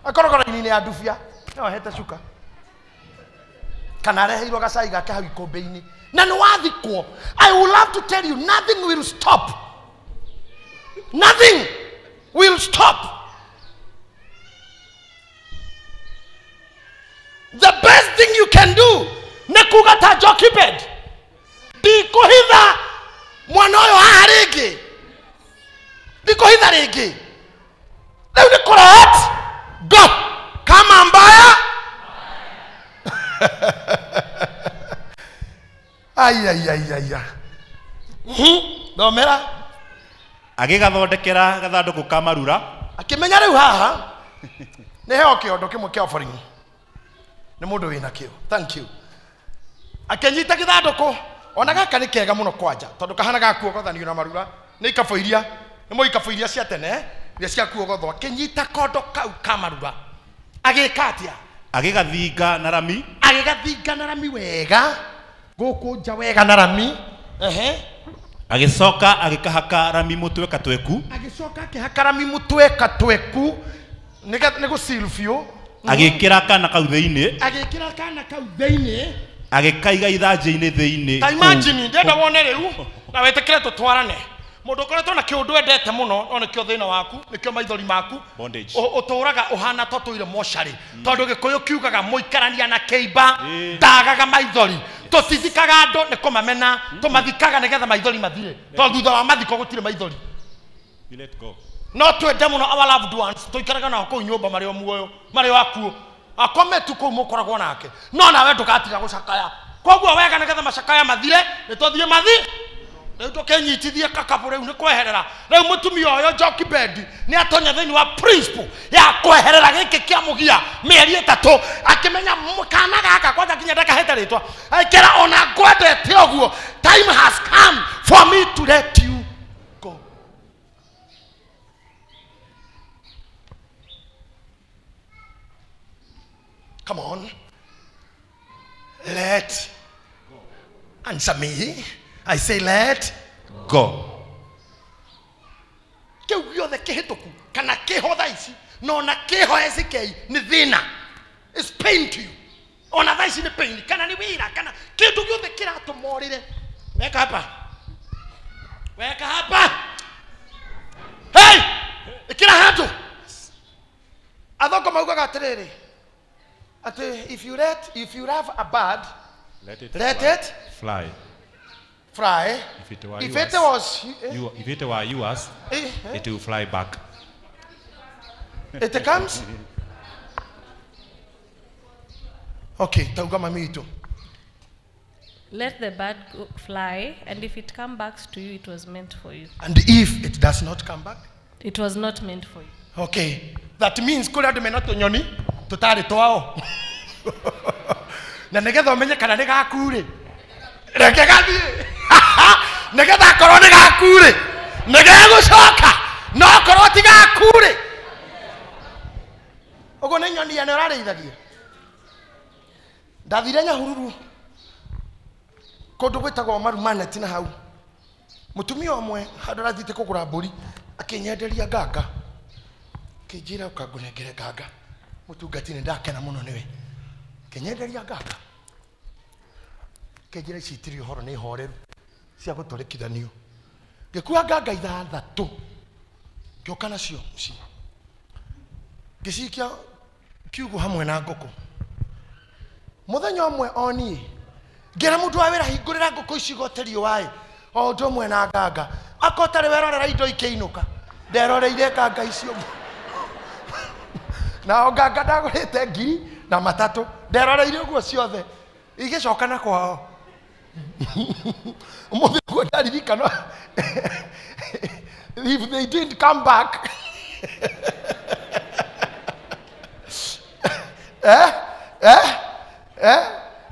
akorogoro-inĩ ya ndubia no ahete cuka kana areheirwo gacai gake hau ikũmbĩ-inĩ na nĩ wathikwo. I would love to tell you nothing will stop. Nothing will stop. The best thing you can do nĩ kuga ta Jochebed, ndikũhitha mwana ũyũ haha rĩngĩ, ndikũhitha rĩngĩ, rĩu nĩ kũ let go kama mbaya. Ai ai ai ai. Thomera. Agĩgathondekera gathandũkũ ka marura. Akĩmenya rĩu haha nĩ heo kĩondo kĩmwe kĩa offering nĩ mũndũ wĩna kĩo. Thank you. Akĩnyita gĩthandũkũ ona gaka nĩ kega mũno kwanja tondũ kahana ga kuogothanio na marura nĩ ikabũ iria nĩ mo ikabũ iria cia tene iria cia kuogothwo. Akĩnyita kondo kau ka marura agĩka atĩa? Agĩgathinga na rami. Agĩgathinga na rami wega gũkũ nja wega na rami. Ehe. Agĩcoka agĩkahaka rami mũtwe katweku. Agĩcoka akĩhaka rami mũtwe katweku nĩ gũcil biũ. Agĩkĩra kana kau thĩinĩ. Agĩkĩra kana kau thĩinĩ. Agĩkaiga ithanjĩ-inĩ thĩinĩ. Ta imagine ndenda wone rĩu na wĩtĩkĩre tũtwarane. Mũndũ ũkoretwo na kĩũndũ endete mũno no nĩkĩo thĩna waku nĩkĩo maithori maku ũtũraga ũhana ta ũtũire mocarĩ tondũ gĩkũyũ kiugaga mũikarania na kĩimba ndagaga maithori. Tũtithikaga andũ nĩ kũmamena tũmathikaga nĩgetha maithori mathire tondũ thutha wa mathiko gũtirĩ maithori. No twende mũno our loved ones tũikaraga nao kũu nyũmba marĩ o muoyo marĩ o akuũ akome tu kũu mũkoragwo nake no nawe ndũgatiga gũcakaya. Koguo wega nĩgetha macakaya mathire nĩ tũthiĩ mathi rĩu tũkĩnyitithie kakabũ rĩu nĩ kweherera. Rĩu mũtumia ũyũ Jochebed nĩ atonya thĩinĩ wa principle ya kweherera gĩkĩ kĩa mũgia mĩeri ĩtatũ akĩmenya kana gaka kwanja nginya ndakahete rĩtwa akĩra ona ngwendete ũguo time has come for me to let you go. Come on, let answer me. I say let go. Kĩu gĩothe kĩhĩtũku kana kĩho thaa ici no na kĩho SK nĩ thĩna. It's pain to you. Ona thaa ici nĩ pain kana nĩ wĩra kana kĩndũ gĩothe kĩratũma ũrĩre. Weka hapa. Weka hapa. Hey! Ĩkĩra handũ. Athongo maugaga atĩrĩrĩ atĩ if you love a bird let it, let it fly. Fly. If it were if yours, it was, you, if it were yours, it will fly back. It comes. Okay, tauga mami itu. Let the bird go, fly, and if it comes back to you, it was meant for you. And if it does not come back, it was not meant for you. Okay, that means kuri andu mena tunyoni tutari twao. Na nigetha umenye kana ni gaku ri. Reke gathie. Nigetha akorwo nĩ gaku rĩ nĩgegũcoka no akorwo ti gaku rĩ ũguo nĩ nyoni ene ũrarĩithagia. Ndathire Nyahururu kũndũ gwĩtagwo Marumaneti na hau mũtumia ũmwe handũ arathiĩte kũgũra mbũri akĩnyenderia nganga akĩnjĩra ũka ngũnengere nganga mũtungati nĩ ndakena mũno nĩwe akĩnyenderia nganga akĩnjĩra ici itirĩ ũhoro nĩ horeru cia gũtũrĩkithanio. Ngĩkua nganga ithathatũ ngĩũka nacio mũciĩ ngĩcikia kiugũ hamwe na ngũkũ. Mũthenya ũmwe o niĩ ngĩra mũndũ wa wĩra hingũrĩra ngũkũ ici igote riũa ĩ o ũndũ ũmwe na nganga akorwo tarĩ werorera indo ikĩinũka nderoreire nganga icio nao nganga ndagũrĩte ngiri na matatũ nderoreire ũguo ciothe igĩcoka na kwao. Ũmũthĩ ũguo ndaririkana if they didn't come back eh eh Eh?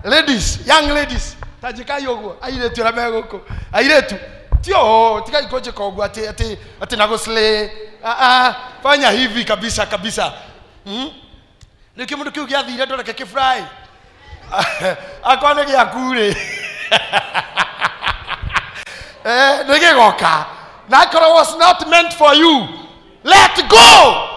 Ladies, young ladies, tajikai ũguo airĩtu arĩa me gũkũ airĩtu tio tigai kũnjĩka ũguo atĩ atĩ atĩ na gũslay. Ah, ah, fanya hivi kabisa kabisa. Nĩkĩo mũndũ kĩu gĩathire ndoreke kĩfly akorwo nĩ gĩaku rĩ nĩ gĩgoka na akorwo was not meant for you, let go.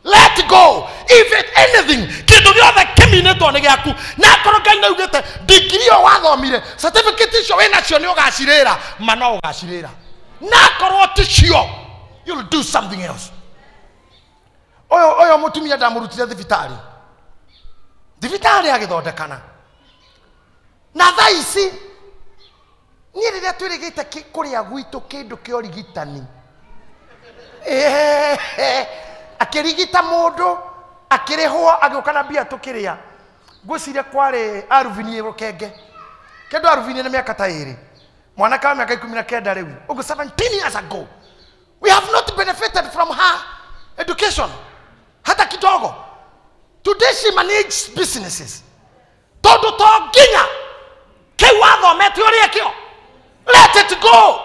Let go. If it anything, kindu giothe kiminitwo ni giaku. Na akorwo Ngai nĩaugĩte degree ĩyo wathomire, certificate icio wĩnacio nĩ ũgacirĩra, ma no ũgacirĩra. Na akorwo ti cio, you'll do something else. Ũyũ mũtumia ndamũrutire thibitarĩ. Thibitarĩ agĩthondekana. Na thaa ici niĩ rĩrĩa twĩrĩgĩte kũrĩa gwitũ kĩndũ kĩa ũrigitani. Akĩrigita mũndũ akĩrĩhwo agĩũka na mbia tũkĩrĩa. Ngwĩciria kwarĩ Aruvini Rũkenge. Kĩndũ Aruvini nĩ mĩaka ta ĩrĩ. Mwanake wa mĩaka 19 rĩu. Ũguo 17 years ago. We have not benefited from her education. Hata kidogo. Today she manages businesses. Tondũ to nginya kĩu wathomete ũrĩe kĩo. Let it go.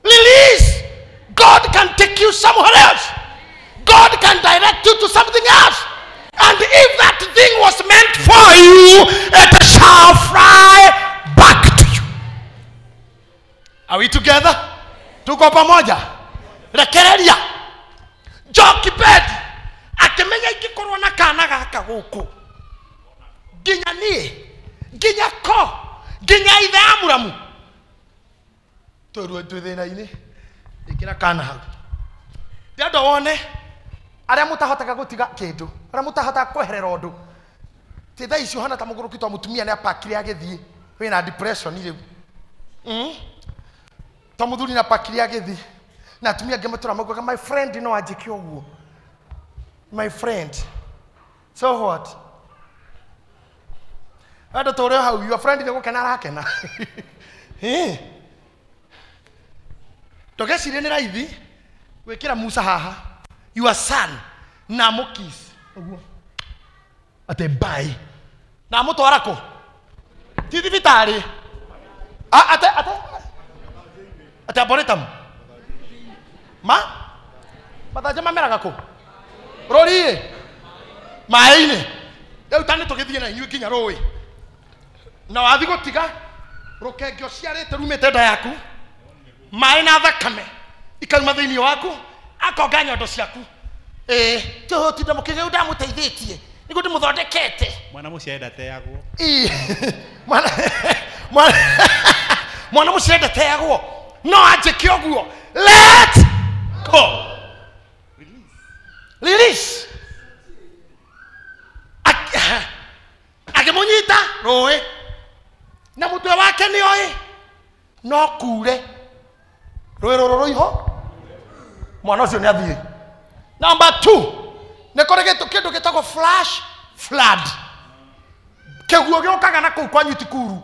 Release. God can take you somewhere else. God can direct you to something else. And if that thing was meant for you, it shall fly back to you. Are we together? Tuko pamoja? Rekereria. Jochebed akĩmenya ingĩkorwo na kana gaka gũkũ nginya niĩ nginya ko nginya ithe Amuramu twĩ thĩna-inĩ ĩkĩra kana hau. Ndĩrenda wone arĩa mũtahotaga gũtiga kĩndũ, arĩa mũtahotaga kweherera ũndũ. Ti thaa ici ũhana ta mũgũrũki to mũtumia nĩapakire agĩthiĩ wĩna depression rĩu. To mũthuri nĩapakire agĩthiĩ na atumia angĩ matũra maugaga my friend no anjĩke ũguo. My friend. So what? Andũ tũrĩ hau your friend nĩgũkena arakena. Ndũgecirie nĩ raithi gwĩkĩra Musa haha. Your son na mũkiss ũguo atĩ bye na mũtwara kũ ti thibitarĩ ate ate ate arboretum ma mathanjĩ mameraga kũ rũriĩ maĩ-inĩ rĩu ta nĩ tũgĩthiĩ na inyuĩ nginya rũĩ na wathi gũtiga rũkenge ũciarĩte rumĩte nda yaku maĩ na thakame ikauma thĩinĩ waku akonga nyondo ciaku. Tũtinda mũkĩgĩu ndamũteithĩtie nĩguo ndĩmũthondekete. Mwana mũciare ndateagwo. Mwana mũciare ndateagwo no anjĩke ũguo. Let go. Release. Akĩmũnyita rũĩ na mũtwe wake nĩoĩ no kure rũĩ rũrũ rũiho mwana ũcio nĩathiĩ. Number 2 nĩ kũrĩ kĩndũ gĩtagwo flash flood. Kĩguo gĩũkaga na kũu kwanyu ti kuru.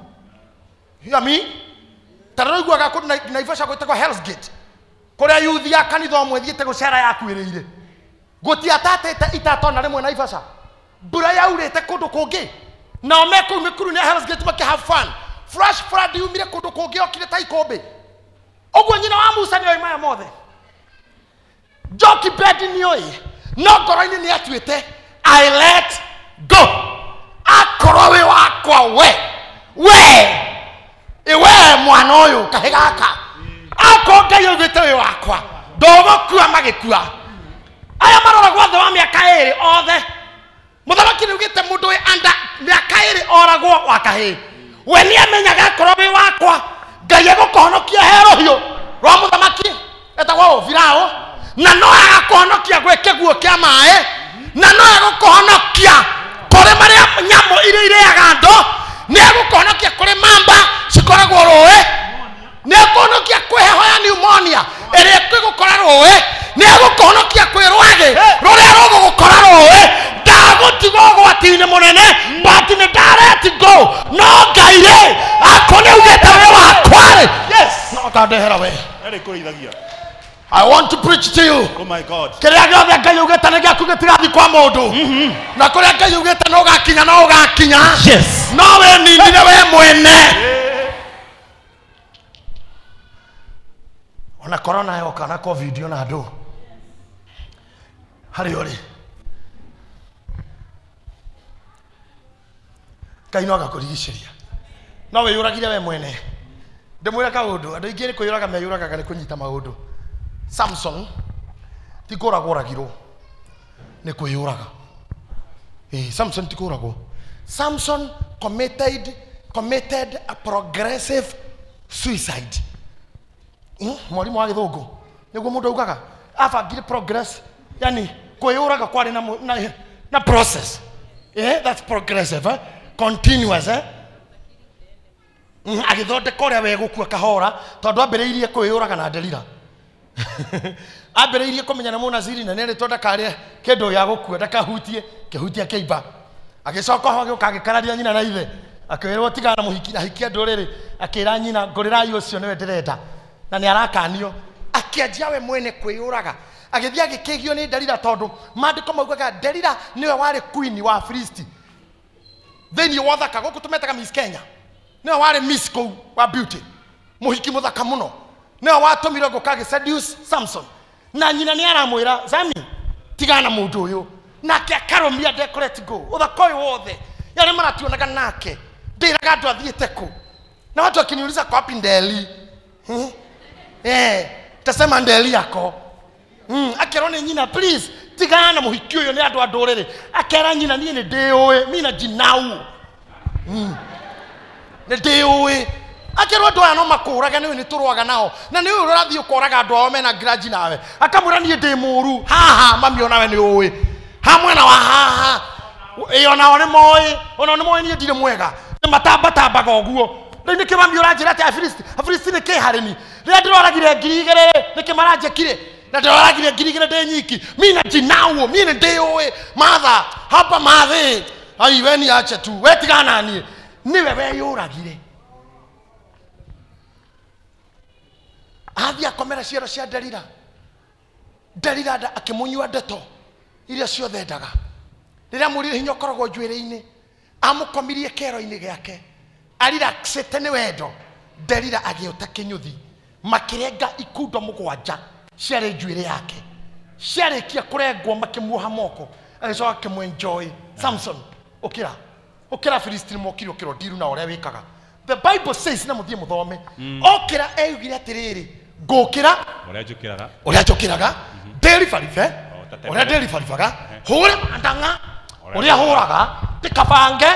Hear me? Ta rĩu kũndũ Naivasha gwĩtagwo Hell's Gate kũrĩa yuthi ya kanitha ũmwe ĩthiĩte gũcera yakuĩrĩire. Gũtiatatĩte itatona rĩmwe Naivasha. Mbura yaurĩte kũndũ kũngĩ. Nao me kũu mĩkuru nĩ Hell's Gate makĩ have fun. Flash flood yumire kũndũ kũngĩ yokire ta ikũmbĩ. Ũguo nyina wa Musa nĩoĩ maya mothe. Jochebed nĩoĩ no ngoro-inĩ nĩatuĩte I let go. Akorwo wĩ wakwa we we mwana ũyũ kahĩ gaka akorwo Ngai augĩte wĩ wakwa ndũgũkua magĩkua. Aya maroragwo thĩ wa mĩaka ĩrĩ othe. Mũthamaki nĩaugĩte mũndũ wĩ under mĩaka ĩrĩ oragwo wa kahĩ. We nĩamenyaga akorwo wĩ wakwa Ngai egũkũhonokia he rũhiũ rwa mũthamaki etagwo ũ Firaũ na no agakũhonokia gwĩ kĩguũ kĩa maĩ na no egũkũhonokia kũrĩ marĩa nyamũ iria irĩaga andũ nĩ egũkũhonokia kũrĩ mamba cikoragwo rũĩ nĩ egũkũhonokia kwĩ heho ya pneumonia ĩrĩa ĩgũkora rũĩ nĩ egũkũhonokia kwĩ rwagĩ rũrĩa rũgũgũkora rũĩ. Ndagũtiga ũgwati-inĩ mũnene but nĩ nda let go no Ngai rĩ akorwo nĩaugĩte wĩ wakwa rĩ no akandehera we. Nĩarĩkũrĩithagia. I want to preach to you. Oh my God. Kĩrĩa gĩothe Ngai augĩte nĩ gĩaku gĩtigathiĩ kwa mũndũ. Na kũrĩa Ngai augĩte no ũgakinya no ũgakinya. Yes. No wĩninire we mwene. Ona corona yoka na covid ona andũ harĩ ũrĩ Ngai no agakũrigicĩria. No wĩyũragire we mwene. Ndĩmwĩre kaũndũ, andũ aingĩ nĩ kwĩyũraga meyũragaga nĩ kũnyita maũndũ. Samson ti kũragwo oragirwo nĩ kwĩyũraga. Samson ti kũragwo. Samson committed a progressive suicide. Mwalimu wa gĩthũngũ nĩguo mũndũ augaga abangire progress, yani kwĩyũraga kwarĩ na process. That's progressive, eh? Continuous, eh? Agĩthondeka ũrĩa we gũkua kahora tondũ ambĩrĩirie kwĩyũraga na Delila. Ambĩrĩirie kũmenya na mũnaziri na nĩerĩtwo ndakarĩe kĩndũ gĩa gũkua ndakahutie kĩhutia kĩimba. Agĩcoka ho agĩũka agĩkararia nyina na ithe akĩrwo tigana na mũhiki ahikia ndũrĩrĩ akĩra nyina ngũrĩrai ũcio nĩwe ndĩrenda na nĩ arakanio. Akĩanjia we mwene kwĩyũraga agĩthiĩ agĩkĩgio nĩ Delila tondũ maandĩko maugaga Delila nĩwe warĩ queen wa Filisti thĩinĩ wa ũthaka gũkũ tũmetaga Miss Kenya. Nĩwe warĩ Miss kũu wa beauty, mũhiki mũthaka mũno. Nĩwe watũmirwo gũka agĩ seduce Samson na nyina nĩ aramwĩra Sami tigana na mũndũ ũyũ, nake akarũmia decorate go ũthaka ũyũ wothe yarĩ marationaga nake ndĩraga andũ athiĩte kũ na watu wakiniuliza kwa wapi Ndeli, tasema Ndeli yako. Akerwo nĩ nyina please tigana na mũhiki ũyũ nĩ andũ a ndũrĩrĩ. Akera nyina niĩ nĩ ndĩũĩ mi na jinau nĩ ndĩũĩ. Akerwo andũ aya no makũraga nĩwe nĩ tũrũaga nao na nĩwe ũrathiĩ ũkoraga andũ ao mena grudge nawe. Akamwĩra niĩ ndĩ mũru haha mami onawe nĩ ũĩ ha mwena wa haha ĩyo nao nĩ moĩ onao nĩ moĩ niĩ ndirĩ mwega nĩ matambatambaga ũguo. Rĩu nĩkĩ mami ũranjĩra atĩ Afilisti nĩ kĩ harĩ ni rĩrĩa ndĩroragire 2000 nĩkĩ maranjĩkire na ndĩroragire 2000 ndĩ nyiki mi na jinauo mi nĩ ndĩũĩ matha hapa mathĩ ai we ni ache tu we tigana na niĩ nĩwe weyũragire. Athiĩ akomera ciero cia Delila. Delila akĩmũnyua ndeto iria ciothe endaga. Rĩrĩa amũrire hinya ũkoragwo njuĩrĩ-inĩ amũkomirie kĩero-inĩ gĩake ariraxĩte nĩ wendo. Delila agĩũta kĩnyũthi makĩrenga ikundo 7 ciarĩ njuĩrĩ yake. Ciarĩkia kũrengwo makĩmuoha moko agĩcoka akĩmwenjoy. Samson ũkĩra ũkĩra Filisti mokire ũkĩra ndiru na ũrĩa wĩkaga. The Bible says na mũthiĩ mũthome okĩra eugire atĩrĩrĩ ngũkĩra ũrĩa njũkĩraga ndĩribaribe ũrĩa ndĩribaribaga hũre mandang'a ũrĩa hũraga ndĩkabange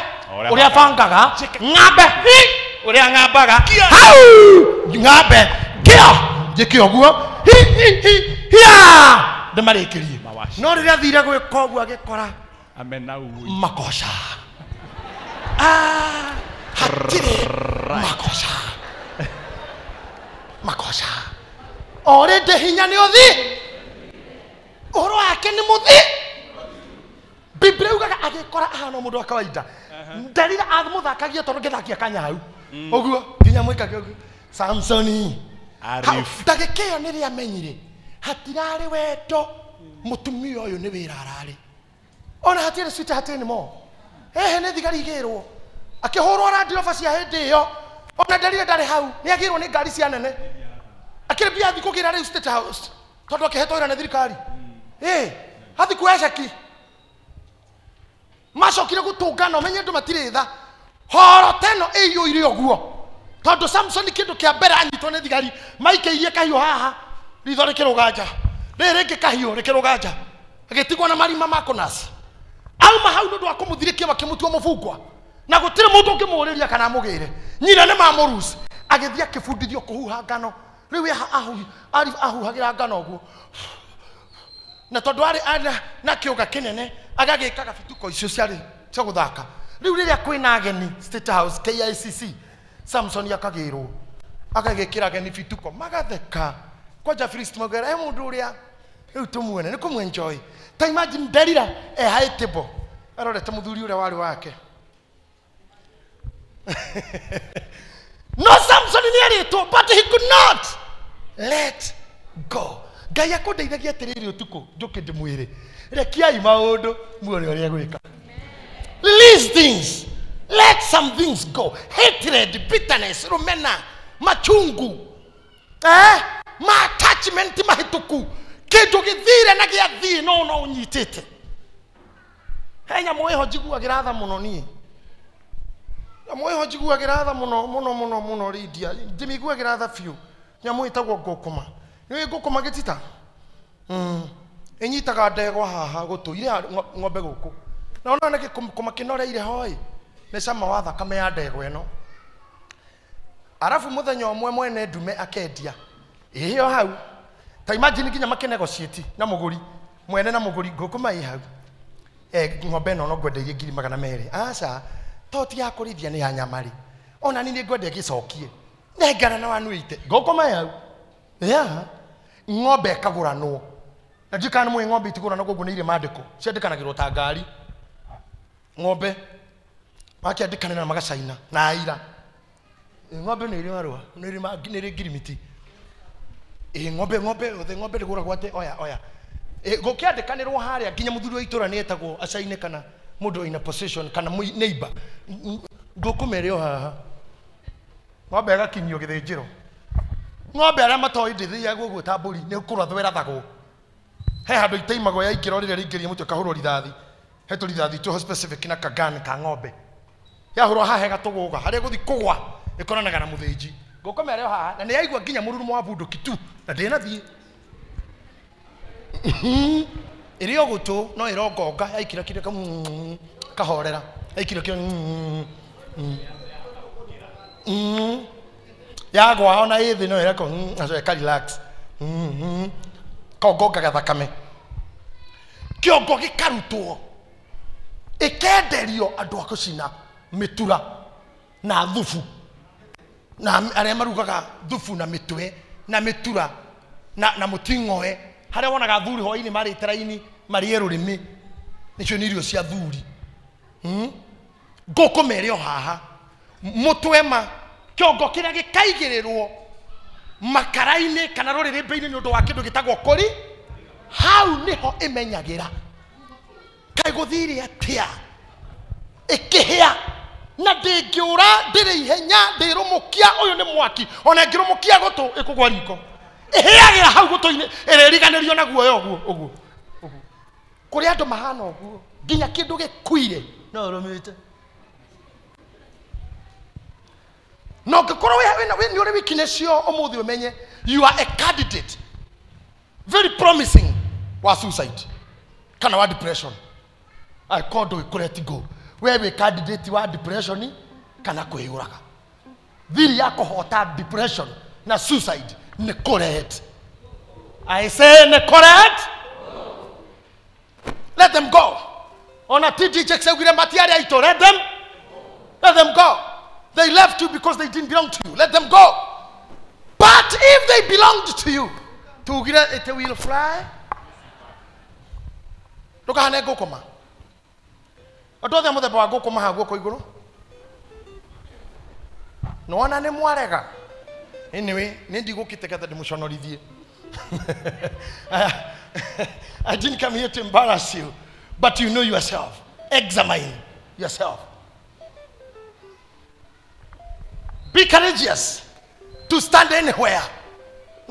ũrĩa bangaga ng'ambe hi ũrĩa ng'ambaga hau ng'ambe ngĩa njĩke ũguo hi hi hi hia ndĩmarĩkĩrie. No rĩrĩa athire gwĩka ũguo agĩkora makoca hatirĩ makoca makoca already hinya nĩ ũthi ũhoro wake nĩ mũthi. Biblia yugaga agĩkora ahana mũndũ wa kawaida. Delila amũthakagia tondũ ngĩthakia kanyau ũguo nginya mwĩkage ũguo Samsoni ndagĩka ĩyo nĩrĩa amenyire hatirarĩ wendo mũtumia ũyũ nĩ wĩra ararĩ ona hatirĩ sweetheart anymore. Ehe nĩ thigari igĩrwo akĩhũrwo Land Rover cia hĩndĩ ĩyo ona Delila ndarĩ hau nĩ agĩrwo nĩ ngari cia nene akĩrĩ mbia athiĩ kũgĩra rĩu State House tondũ akĩhetwo wĩra nĩ thirikari. Athiĩ kuoya ceki macokire gũtũngana ũmenye andũ matirĩ tha horo teno ĩiyũire ũguo tondũ Samson kĩndũ kĩa mbere anyitwo nĩ thigari maikĩirie kahiũ haha ritho rĩkĩrũga nja rĩrĩ rĩngĩ kahiũ rĩkĩrũga nja agĩtigwo na marima ma kũnaci. Auma hau nĩ ũndũ wa kũmũthirĩkia makĩmũtua mũbungwa na gũtirĩ mũndũ ũngĩmũũrĩria kana amũgĩre. Nyina nĩ mamũruci agĩthiĩ akĩbundithio kũhuha ngano. Rĩu ahuhagĩra ngano ũguo na tondũ arĩ na kĩũga kĩnene agagĩkaga bituko icio ciarĩ cia gũthaka. Rĩu rĩrĩa kwĩna ageni State House KICC Samson akagĩrwo agagĩkĩra ageni bituko magatheka kwanja Filisti maugera e mũndũ ũrĩa rĩu tũmuone nĩ kũmwenjoy. Ta imagine Delila e high table arorete mũthuri ũrĩa warĩ wake. No Samson nĩ arĩtwo but he could not let go. Ngai akũndeithagia atĩrĩrĩ ũtukũ njũke ndĩmwĩre rekiai maũndũ muone ũrĩa gwĩka. Release things. Let some things go. Hatred, bitterness, rumena, machungu, ma attachment mahĩtũku, kĩndũ gĩthire na gĩathiĩ no no ũnyitĩte. He nyamũ ĩho njiguagĩra tha mũno niĩ. Nyamũ ĩho njiguagĩra tha mũno mũno mũno mũno Lydia. Ndĩmĩiguagĩra tha biũ. Nyamũ ĩtagwo ngũkũma. Nĩũĩ ngũkũma gĩtita? Ĩnyitaga ndegwa haha gũtũ, irĩa ng'ombe gũkũ. Na ona gĩkũma kĩnoreire hoi. Nĩ cama wa thakame ya ndegwa ĩno. Arabu mũthenya ũmwe mwene ndume akendia. Ĩyo hau. Ta imagine nginya makĩnegotiate na mũgũri. Mwene na mũgũri ngũkũma ĩ hau. Ng'ombe ĩno no ngwendeirie 200,000. Aca, to ti ya kũrĩithia nĩ ya nyama rĩ. Ona niĩ nĩngwenda ĩgĩcokie. Nengera na 180. Ngũkũma ĩ hau. Yeah. Ng'ombe ĩkagũranwo. Na ndiũĩ kana nĩmũĩ ng'ombe itigũranagwo ũguo nĩ irĩ mandĩko. Ciandĩkanagĩrwo ta ngari. Ng'ombe makĩandĩkanĩra na magacaina na aira. Ng'ombe nĩ ĩrĩ marũa, nĩ ĩrĩ ngirimiti. Ng'ombe ng'ombe yothe ng'ombe ndĩgũragwo atĩ oya oya. Gũkĩandĩkanĩrwo harĩa nginya mũthuri wa itũra nĩ etagwo acaine kana mũndũ in a position kana neighbor. Ngũkũma ĩrĩ o haha. Ng'ombe ĩgakinyio gĩthĩnjĩro. Ng'ombe arĩa matoĩ ndĩthĩagwo ũguo ta mbũri nĩ kũrathwo ĩrathagwo. He handũ itaimagwo yaingĩra rĩrĩa rĩingĩria mũtwe ĩkahũrwo rithathi. He tũrithathi tũho specific na kagan ka ng'ombe. Yahũrwo haha ĩgatũgũga harĩa ĩgũthiĩ kũgwa ĩkoranaga na mũthĩnji. Ngũkũma ĩrĩ o haha na nĩ yaigua nginya mũrurumo wa bunduki tu na ndĩnathiĩ. Ĩrĩ o gũtũ no ĩrongonga yaikira kĩrĩa kahorera. Yaikira kĩrĩa yagwa ona ĩthĩ no ĩreko acoke ka relax. Kongongaga thakame. Kĩongo gĩkarutwo ĩkenderio andũ a gũcina mĩtura na thubu na arĩa marugaga thubu na mĩtwe na mĩtura na mũting'oe harĩa wonaga thuri hwainĩ marĩte raini marĩe rũrĩmĩ nĩcio nĩ irio cia thuri. Ngũkũma ĩrĩ o haha mũtwe ma kĩongo kĩrĩa gĩkaigĩrĩrwo makara-inĩ kana rũrĩrĩmbĩ-inĩ nĩ ũndũ wa kĩndũ gĩtagwo kũri hau nĩho ĩmenyagĩra kaĩ gũthire atĩa ĩkĩhĩa na ndĩngĩũra ndĩrĩ ihenya ndĩrũmũkia ũyũ nĩ mwaki ona ĩngĩrũmũkia gũtũ ĩkũgwa riko ĩhĩagĩra hau gũtũ-inĩ ĩrĩriganĩrio na guoya ũguo ũguo ũguo. Kũrĩ andũ mahana ũguo nginya kĩndũ gĩkuire no ũrũmĩte. No ũngĩkorwo nĩ ũrĩ weakness cio ũmũthĩ ũmenye you are a candidate very promising wa suicide kana wa depression. Angĩkorwo ndũĩ kũ let go we wĩ candidate wa depression kana kwĩyũraga. Thiri ya kũhota depression na suicide nĩ kũ let. I say nĩ kũ let. Let them go. Ona TD Jakes augire matiarĩ aitũ. Let them. Let them go. They left you because they didn't belong to you. Let them go. But if they belonged to you, tugire it will fly. Ndũkahane ngũkũma. Andũ othe a mũthemba wa ngũkũma haha guoko igũrũ. Nĩwona nĩ mwarega. Anyway, nĩ ndigũkĩte getha ndĩmũconorithie. I didn't come here to embarrass you, but you know yourself. Examine yourself. Be courageous to stand anywhere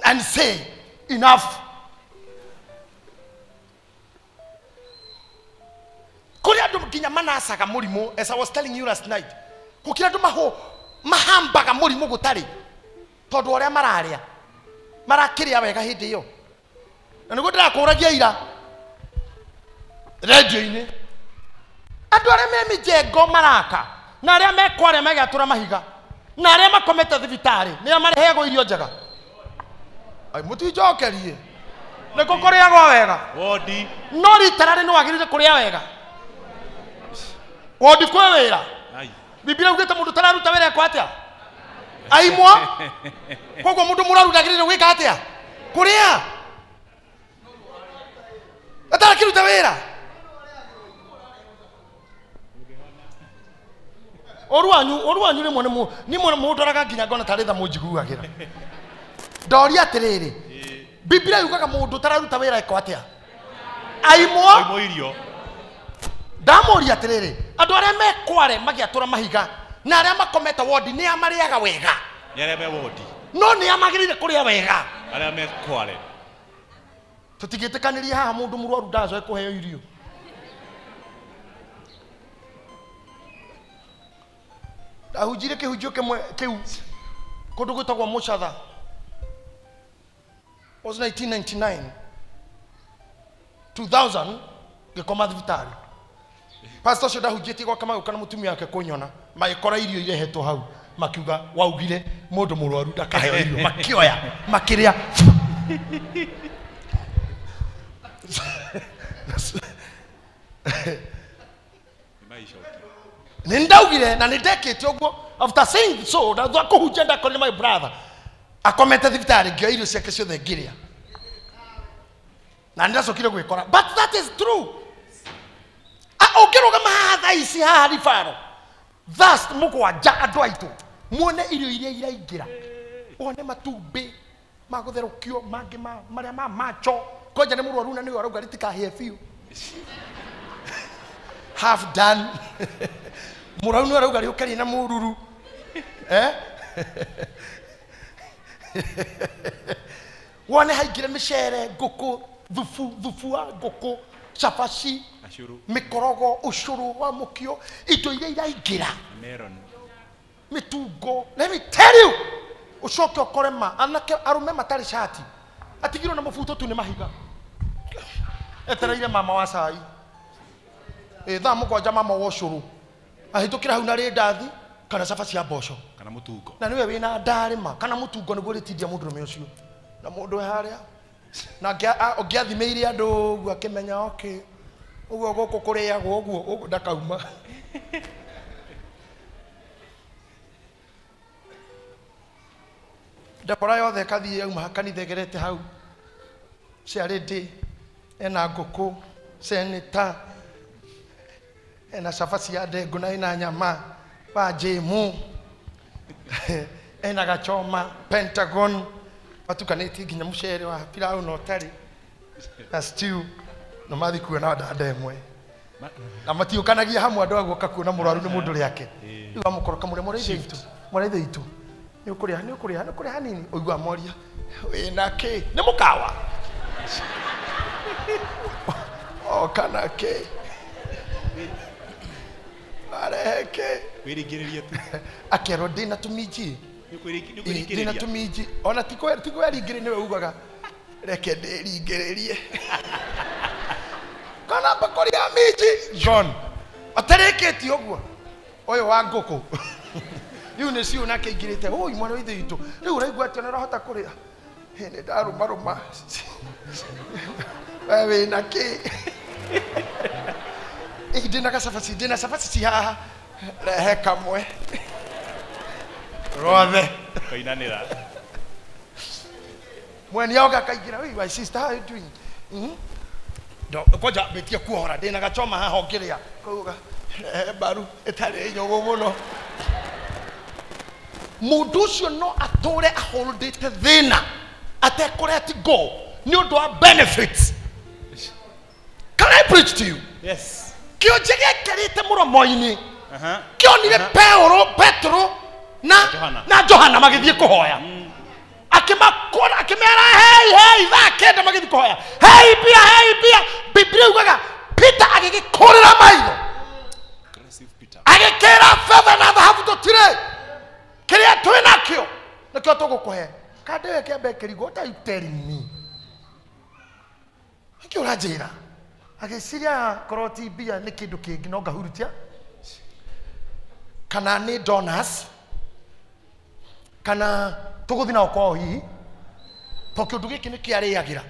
and say, enough. Kũrĩ andũ nginya manacaga mũrimũ, as I was telling you last night. Gũkĩra andũ mahambaga mũrimũ gũtarĩ tondũ ũrĩa mararĩa marakĩrĩa wega hĩndĩ ĩyo. Na nĩguo ndĩrakũragia ira radio-inĩ andũ arĩa me mĩjengo maraka na arĩa mekwarĩa megatũra mahiga na arĩa makomete thibitarĩ nĩo mareheagwo irio njega. Ai mũtinjokerie nĩkũ kũrĩagwo wega Wodi. No rita rarĩ nĩ wagĩrĩire kũrĩa wega. Wodi kwĩ wĩra. Biblia ugĩte mũndũ tararuta wĩra ekwo atĩa? Aimwo. Koguo mũndũ mũraru ndagĩrĩire gwĩka atĩa? Kũrĩa. Atarakĩruta wĩra. Ũru wanyu rĩmwe nĩ mũndoraga nginya ngona tarĩ tha mũnjiguagĩra. Ndoria atĩrĩrĩ, Biblia yugaga mundu tararuta wira eko atia aimwo irio. Ndamuria atiriri, andu aria mekware magiatura mahiga na aria makomete wodi ni amariaga wega, ni aria me wodi no ni amagirire kuria wega aria mekware. Tutigĩtĩkanĩria haha mundu murwaru ndacoe kuheo irio. Ndahunjire kĩhunjio kĩmwe kĩu kũndũ gwĩtagwo Mũcatha, was 1999 2000 ngĩkoma thibitarĩ. Pastor ũcio ndahunjĩtie gwake magĩũka na mũtumia wake kũnyona, magĩkora irio irehetwo hau, makiuga waugire mũndũ mũrwaru ndakaheo irio, makĩoya makĩrĩa. Nĩ ndaugire na nĩ ndekĩte ũguo. After saying so, ndathwa kũhunjia ndakorire my brother akomete thibitarĩ, ngĩoya irio ciake ciothe ngĩrĩa na nĩndacokire gwĩkora. But that is true. Ũngĩrũgama haha thaa ici haha ribaro thast mũgwanja andũ aitũ muone irio iria iraingĩra, wone matumbĩ ma gũtherũkio mangĩ marĩa ma macho konja nĩ mũrwaru na nĩwe arauga rĩtikahĩe biũ, half done. Mũrwaru nĩwe arauga rĩũke rĩna mũruru, eh? Wone haingĩre mĩcere, ngũkũ, thubu wa ngũkũ, cabaci, mĩkorogo, ũcũrũ wa mũkio, indo iria iraingĩra, mĩtungo. Let me tell you, ũcoke ũkore ma anake arũme matarĩ cati atigirwo na mũbuto tu nĩ mahiga, etereire mama wa cai thaa mũgwanja mama wa ũcũrũ ahĩtũkĩra hau na rĩndathi kana cabaci ya mboco kana mũtungo, na nĩwe wĩna ndarĩma kana mũtungo nĩguo rĩtindia mũndũrũme ũcio na mũndũ we harĩa na ũngĩathimĩire andũ ũguo akĩmenya okay ũguo gũkũ kũrĩagwo ũguo ũguo ndakauma. Ndakora yothe ĩkathiĩ yauma kanitha ĩgerete hau, Charity ena ngũkũ, seneta ena cabaci ya ndengũ na ena nyama wa njĩmu ena gachoma Pentagon matukanĩtie nginya mũcere wa pilau na ũtarĩ na stew na mathi kuona ndanda ĩmwe na matiũkanagia hamwe andũ a guoka kuona mũrwaru nĩ mũndũ rĩake. Rĩu amũkoroka mũrĩa mũrĩa ithe itũ nĩ ũkũrĩa hanini, ũigua moria wĩna kĩ nĩ mũkawa oka na kĩ arehe kĩ wĩringĩrĩrie tu akerwo ndĩna tũminji, ndĩna tũminji ona ti kwĩringĩrĩria nĩwe ugaga reke ndĩringĩrĩrie kana mbakũri ya minji John atarĩkĩtie ũguo ũyũ wa ngũkũ rĩu nĩ ciũ nake aingĩrĩte ũi mwana wa ithe witũ rĩu ũraigua atĩ ona ũrahota kũrĩa nĩ ndarũmarũma we wĩna kĩ ndĩna gacabaci, ndĩna cabaci ci haha rehe kamwe rothe koinanĩra. Mweni oga akaingĩra, oi my sister how are you doing? Kwanja mbĩtie kuohora ndĩna gachoma haha ũngĩrĩa kauga rehe mbaru ĩtarĩ nyũmũ mũno. Mũndũ ũcio no atũre aholdĩte thĩna atekũret go nĩ ũndũ wa benefits. Can I preach to you? Yes. Kĩonje gĩekĩrĩte mũromo-inĩ kĩonire Petero na Johana magĩthiĩ kũhoya, akĩmakora akĩmera hei hei thaa kenda magĩthiĩ kũhoya hei mbia hei mbia. Biblia yugaga Peter agĩgĩkũrĩra maitho agĩkĩra betha na thahabu tũtirĩ kĩrĩa twĩ nakĩo nĩkĩo tũgũkũhe. Kandĩ we kĩambe kĩrigwo, what are you telling me? Nĩkĩ ũranjĩra? Agĩciria korwo ti mbia nĩ kĩndũ kĩngĩ no ngahurutia kana nĩ donors kana tũgũthiĩ nao kwao hihi to kĩũndũ gĩkĩ nĩ kĩarĩagĩra.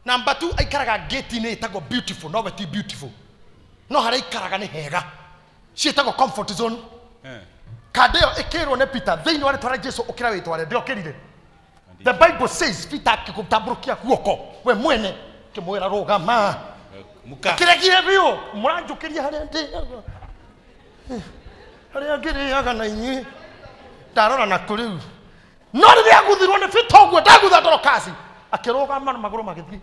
Namba 2 aikaraga gate-inĩ ĩtagwo beautiful, no we ti beautiful no harĩa aikaraga nĩ hega, ciĩtagwo comfort zone. Kandĩ ĩyo ĩkĩrwo nĩ Peter thĩinĩ wa rĩtwa rĩa Jesu ũkĩra wĩtware, ndĩokĩrire. The Bible says Peter akĩgũtambũrũkia guoko we mwene akĩmwĩra rũgama, kĩregire biũ mũranjũkĩria harĩa ndĩ harĩa ngĩrĩaga na inyuĩ ndarora na kũ rĩu. No rĩrĩa aguthirwo nĩ Peter ũguo ndagutha Dorokasi Akĩrũgama na magũrũ magĩthiĩ.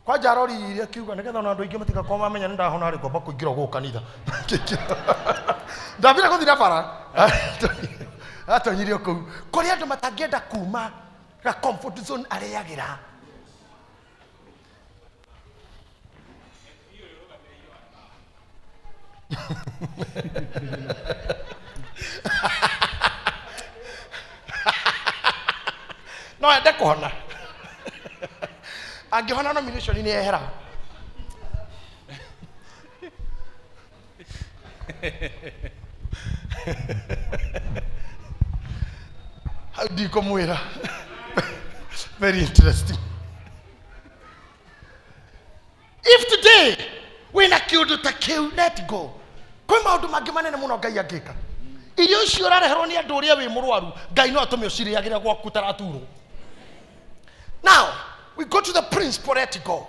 Kwanja aroririe akiuga nĩgetha ona andũ aingĩ matigakorwo mamenya nĩ ndahona rĩ ngomba kũingĩra gũkũ kanitha. Ndambire gũthiĩ na bara. Atonyire o kũu. Kũrĩ andũ matangĩenda kuma ga comfort zone arĩagĩra. No ende kũhona. Angĩhona nomination nĩ ehera. Hau ndikũmwĩra. Very interesting. If today wĩna kĩũndũ ta kĩu, let go. Kwĩ maũndũ mangĩ manene mũno Ngai angĩka. Irio icio ũrareherwo nĩ andũ ũrĩa wĩ mũrwaru, Ngai no atũme ũcirĩagĩre gwaku ũtaraturwo. Now, we go to the principle, let go.